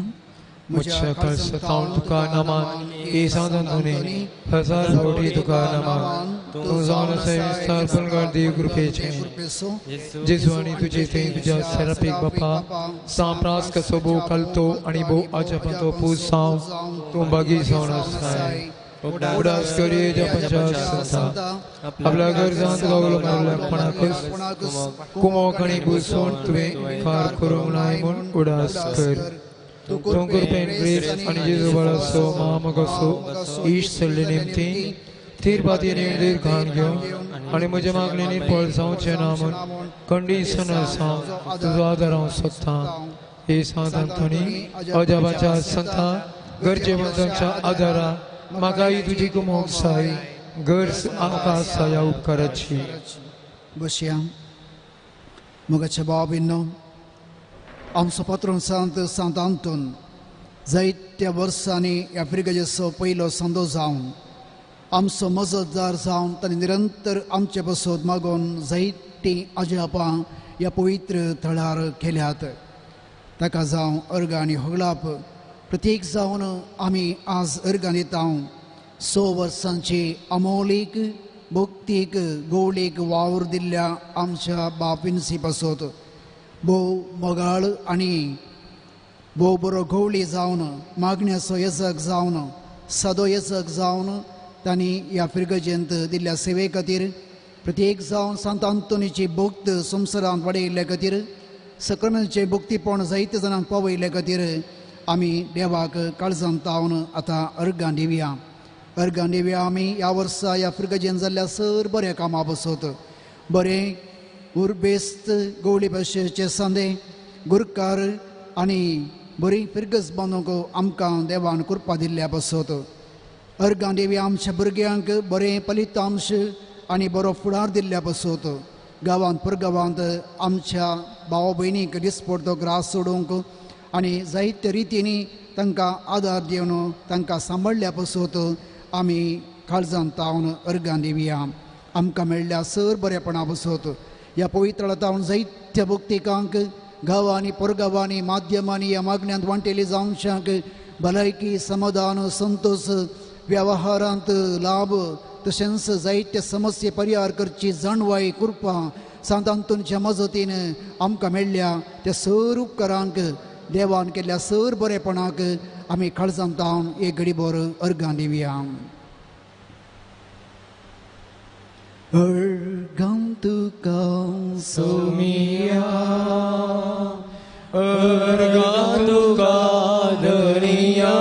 म्हज्या काळजांत तुका नमन हे सांत आंतोनी, हजार फावटी तुका नमन. तूं जावन आसा विस्तार पलगार देव कृपेचें जेजू आनी तुजे थंय तुज्या सेरापीक बापा सांप्रास कसो भोव कलतो आनी भोव अजापांचो पूत जावन तूं बागी जावन आसाय. उडास करी जपाच्या संता आपल्या गरजांत गावलो मारल्या कोणाकच कुमोक आनी घुसोवन तुवें इन्कार करूंक नाय म्हूण उडास कर. तूं कृपेन क्रिस्त आनी जेजू बाळाचो महामोगाचो इश्ट सल्ले निमती थीर पातयेन दीर्घान घेवन आनी म्हज्या मागणेंनी फळ जावचें ना म्हूण कंडिशन आसा तुजो आदार हांव सोदतां. हे सांत आंतोनी अजाबाच्या संता गरजेवंतांच्या आदारा म्हाकाय तुजी कुमोक साय गरज आमकां आसा ह्या उपकाराची. बसया. मोगाच्या बाबींनो, आमचो पात्रोन सांत सांत आंतोन जायत्या वर्सांनी ह्या फिर्गजेचो पयलो संदो जावन आमचो मजतदार जावन ताणें निरंतर आमचे पासत मागून जायतीं अजापां ह्या पवित्र थळार केल्यात. ताका जावं अर्गां आनी होगळाप प्रत्येक जावन आमी आज अर्गां दिता. 6 वर्सांची अमोलीक भक्तीक गोवळीक वावर दिल्ल्या आमच्या बाप विन्सी पासत भोव मोगाळ आनी भोव बरो गवळी जावन मागण्याचो येजक जावन सादो येजक जावन तांणी ह्या फिर्गजेंत दिल्ल्या सेवे खातीर प्रत्येक जावन सांत आंतोनीची भक्त संवसारांत वाडयिल्ल्या खातीर सक्रामेंताचें भक्तीपण जायते जाणांक पावयिल्ल्या खातीर आमी देवाक काळजांत तावन आतां अर्गां दिवया. अर्गां दिवया आमी ह्या वर्सा ह्या फिर्गजेन जाल्ल्या सर बऱ्या कामां बसत बरें उर्बेस्त गवळी भाशेचे सांदे गुरकार आनी बरी फिर्गज बांदूंक आमकां देवान कृपा दिल्ल्या बसत. अर्गां देवी आमच्या भुरग्यांक बरें फलितांश आनी बरो फुडार दिल्ल्या बसत. गांवांत परगांवांत आमच्या भाव भयणीक दिसपडतो ग्रास सोडूंक आनी जायते रितींनी तांकां आदार दिवन तांकां सांबाळ्ळ्या बसत आमी काळजांत तावन अर्गां दिवया. आमकां मेळ्ळ्या सर बरेपणा बसत ह्या पवित्र तावन जायत्या भक्तिकांक गांवांनी परगांवांनी माध्यमांनी ह्या मागण्यांत वांटेली जावच्याक भलायकी समाधान संतोष व्यवहारांत लाभ तशेंच जायते समस्ये परिहार करची जाणवाय कृपा सांत आंतोनीच्या मजतीन आमकां मेळ्ळ्या त्या सर उपकारांक देवान केल्ल्या सर बरेपणाक आमी काळजांत तावन एक घडीभर अर्गां दिवया. अर्गां तुका सोमिया अर्गां तुका धनिया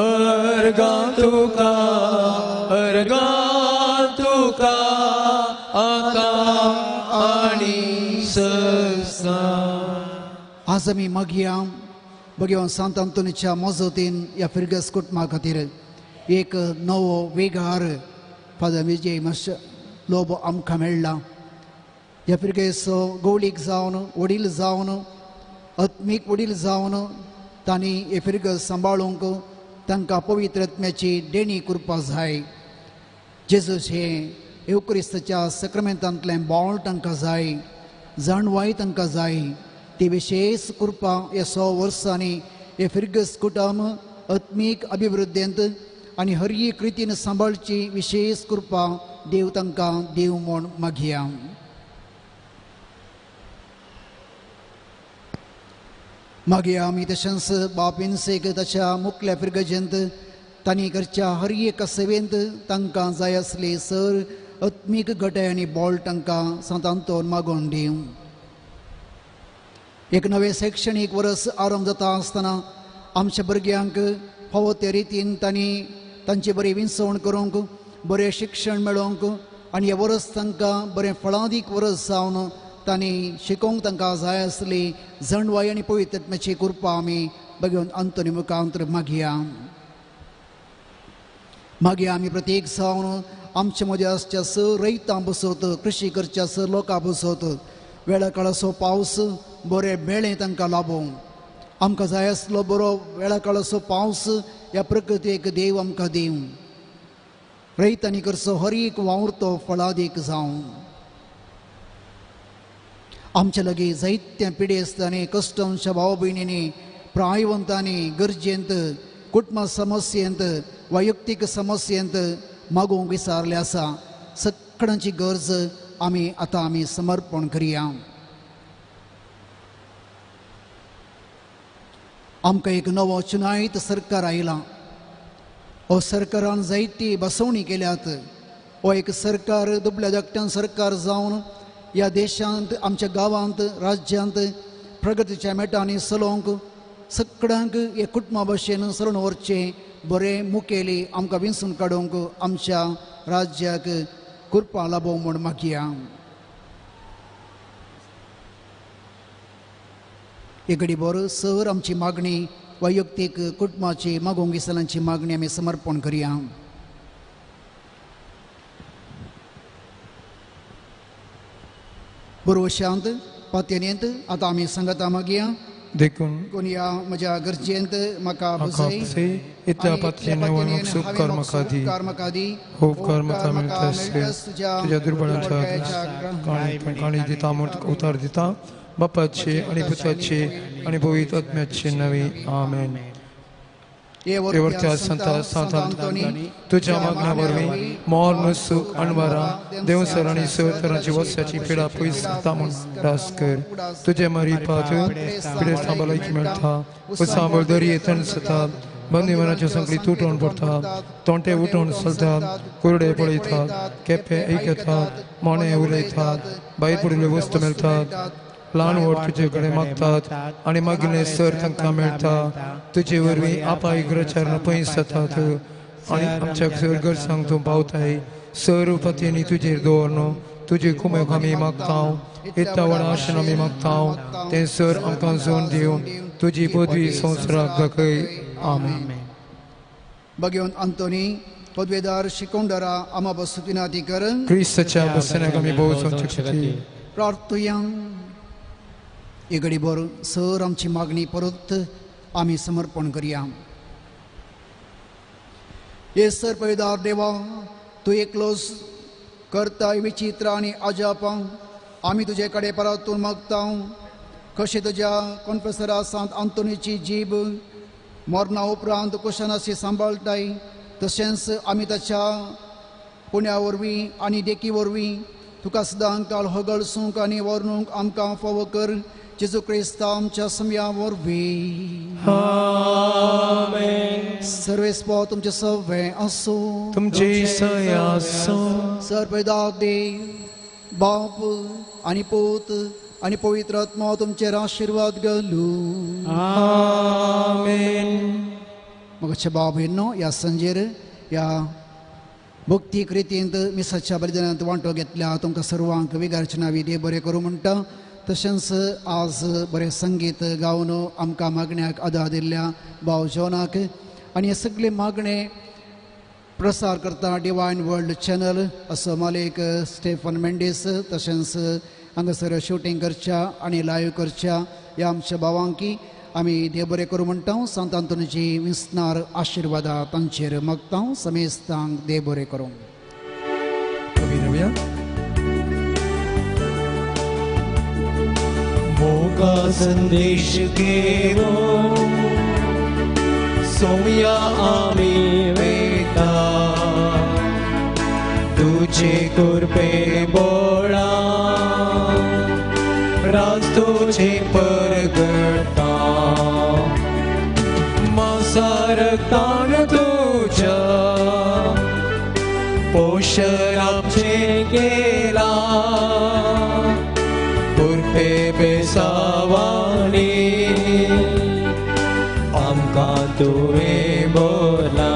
अर्गां तुका अर्गां तुका आतां आनी सदां. आज आमी मागया भगवान सांत आंतोनीच्या मजतीन ह्या फिरगस कुटुंबा खातीर एक नवो वेगार फादर विजय मातशे लोबो आमकां मेळ्ळा. ह्या फिरगेस गवळीक जावन वडील जावन आत्मीक वडील जावन तांणी हे फिरगस सांबाळूंक तांकां पवित्र आत्म्याची देणी करपाक जाय. जेजूस हे येवक्रिस्ताच्या सक्रामेंतांतलें बोळ तांकां जाय, जाणवाय तांकां जाय. ती विशेष कृपा ह्या 100 वर्सांनी हे फिरगस कुटुंब आत्मीक अभिवृद्धींत आनी हर एक रितीन सांबाळची विशेष कृपा देव तांकां देव म्हूण मागया. मागया आमी तशेंच बाप इन्सेक ताच्या मुखल्या फिरगजेंत तांणी करच्या हर एक सेवेंत तांकां जाय आसली सर आत्मीक घटाय आनी बोळ तांकां सांत आंतोन मागोवन दिवं. एक नवें शैक्षणीक वर्स आरंभ जाता आसतना आमच्या भुरग्यांक फावो ते रितीन तांणी तांची बरी विंचवण करूंक, बरें शिक्षण मेळोवंक आनी हें वर्स तांकां बरें फळादीक वर्स जावन तांणी शिकोवंक तांकां जाय आसली जाणवाय आनी पवित्र आत्म्याची कृपा आमी भगवान आंतोनी मुखांतर मागया. मागीर आमी प्रत्येक जावन आमचे मदीं आसच्या सर रयतां बसत, कृशी करच्या सर लोकां बसत वेळा काळाचो पावस बरें बेळें तांकां लाबोवं. आमकां जाय आसलो बरो वेळा काळाचो पावस ह्या प्रकृतीक देव आमकां दिवं. रयतांनी करचो हर एक वावर तो फळादीक जावं. आमच्या लागीं जायत्या पिडेस्तांनी, कश्टांच्या भाव भयणींनी, प्रायवंतांनी, गरजेंत, कुटुंब समस्येंत, वैयक्तीक समस्येंत मागूंक विसारलें आसा. सगळ्यांची गरज आमी आतां आमी समर्पण करया. आमकां एक नवो चुनायत सरकार आयलां. हो सरकारान जायती बसवणी केल्यात. हो एक सरकार दुबल्या धाकट्यान सरकार जावन ह्या देशांत, आमच्या गांवांत, राज्यांत प्रगतीच्या मेटांनी चलोवंक सगळ्यांक एक कुटुंबा भशेन सरून व्हरचें बरें मुखेली आमकां विंचून काडूंक आमच्या राज्याक कृपा लाबोवं म्हूण मागया. एक बरो सर आमची मागणी वैयक्तीक कुटुंबाची मागूंक विसलांची मागणी आमी समर्पण करया. बरो शांत पातयेंत आतां आमी सांगता मागया. देखून ह्या म्हज्या गरजेंत म्हाका बसय, इतल्या पातयेन उपकार म्हाका दी, उपकार म्हाका मेळटा तुज्या दुर्बळांच्या काणी दिता म्हूण उतार दिता. बापाचे आनी पुताचे आनी पवित्र आत्म्याचे नांवे आमेन. संता सांत आंतोनी तुज्या मागण्या वरवीं मर्ण सुख अणवारा देवसर आनी सर तरांची वस्याची पिडा पयस जाता म्हूण रास कर. तुजे मारी पात पिडेस्तां भलायकी मेळटा, सांबळ दरये तणसतात, बंदीवनाच्यो संकली तुटोवन पडटा, तोंटे उठोवन चलतात, कुरडे पळयतात, केप्पे आयकतात, मोणे उलयतात, भायर पडिल्ल्यो वस्तू मेळटात, ल्हान व्हड तुजे कडेन मागतात आनी मागिल्लें सर तांकां मेळटा. तुजे वरवीं आपाय ग्रचारण पयस जातात आनी आमच्या सर गरजांक तूं पावताय. सर पतींनी तुजेर दवर तुजे कुमेक आमी मागता, इतल्या व्हडा आशेन आमी मागता, तें सर आमकां जोन दिवन तुजी पदवी संवसाराक दाखय. आमेन. भगवान आंतोनी पदवेदार शिकोवणारा आमा बसून विनंती कर. क्रिस्ताच्या बसण्याक आमी भोव खातीर प्रार्थुया. एक घडी भर सर आमची मागणी परत आमी समर्पण करया. हे सर पयदार देवा, तूं एकलोच करताय विचित्र आनी अजापां. आमी तुजे कडेन परतून मागता कशें तुज्या कॉन्फेसरा सांत आंतोनीची जीब मरणा उपरांत कुशनाशी सांबाळटाय, तशेंच आमी ताच्या पुण्या वरवीं आनी देखी वरवीं तुका सदां काल होगळसूंक आनी वर्णूंक आमकां फावो कर. जेजू क्रिस्ता आमच्या समया वरवीं. आमेन. सर्वेस्पो तुमचें सगळें आसूं, तुमची सया आसूं. सर पैदा देव बाप आनी पूत आनी पवित्र आत्मा तुमचेर आशिर्वाद घालूं. आमेन. मगचे बाब न्हू ह्या संजेर ह्या भक्तीक रितींत मिसाच्या बलिदानांत वांटो घेतल्या तुमकां सर्वांक विगारच्या नांवी देव बरें करूं म्हणटा. तशेंच आज बरें संगीत गावन आमकां मागण्याक आदार दिल्ल्या भाव जॉनाक आनी हे सगळे मागणे प्रसार करता डिवायन वर्ल्ड चॅनल असो मालिक स्टेफन मेंडीस तशेंच हांगासर शुटींग करच्या आनी लायव्ह करच्या ह्या आमच्या भावांकी आमी देव बरें करूं म्हणटा. सांत आंतोनीची विसनार आशिर्वादा तांचेर मागता. समेस्तांक देव बरें करूं. मोगा संदेश घेवन सोम्या आमी वेता तुझे कृपे बोळा राज तुझे परगटा मासारतान तुझ्या पोषण आमचे केला कृपे बेसावानी आमकां तुवें बोला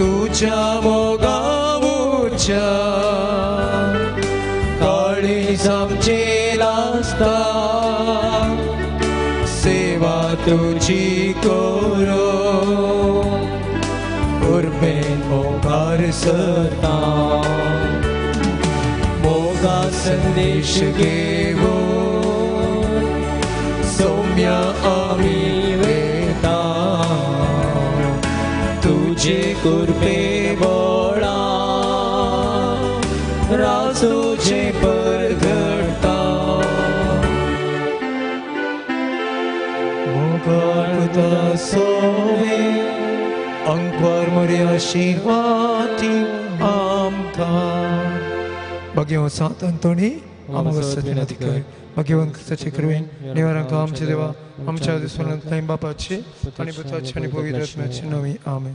तुझ्या मोगावच्या काळीज आमचें लासता सेवा तुजी करूं उर्बेन मुखार सरता मोगा संदेश घेवन सौम्या आमी वेता तुझे कृपे बोळा राज तुझे परगटा मोगाळ सोवे अंकवार मोरे आशिर्वादी आमकां. भगेवन सांत अंतोनी आमकां विनंती कर. भगेवन क्रिस्ताचे कृपेन निवारांक आमचे देवा आमच्या दिसवंत बापाचे आनी पुताचे आनी पवित्र आत्म्याचे नांवी. आमेन.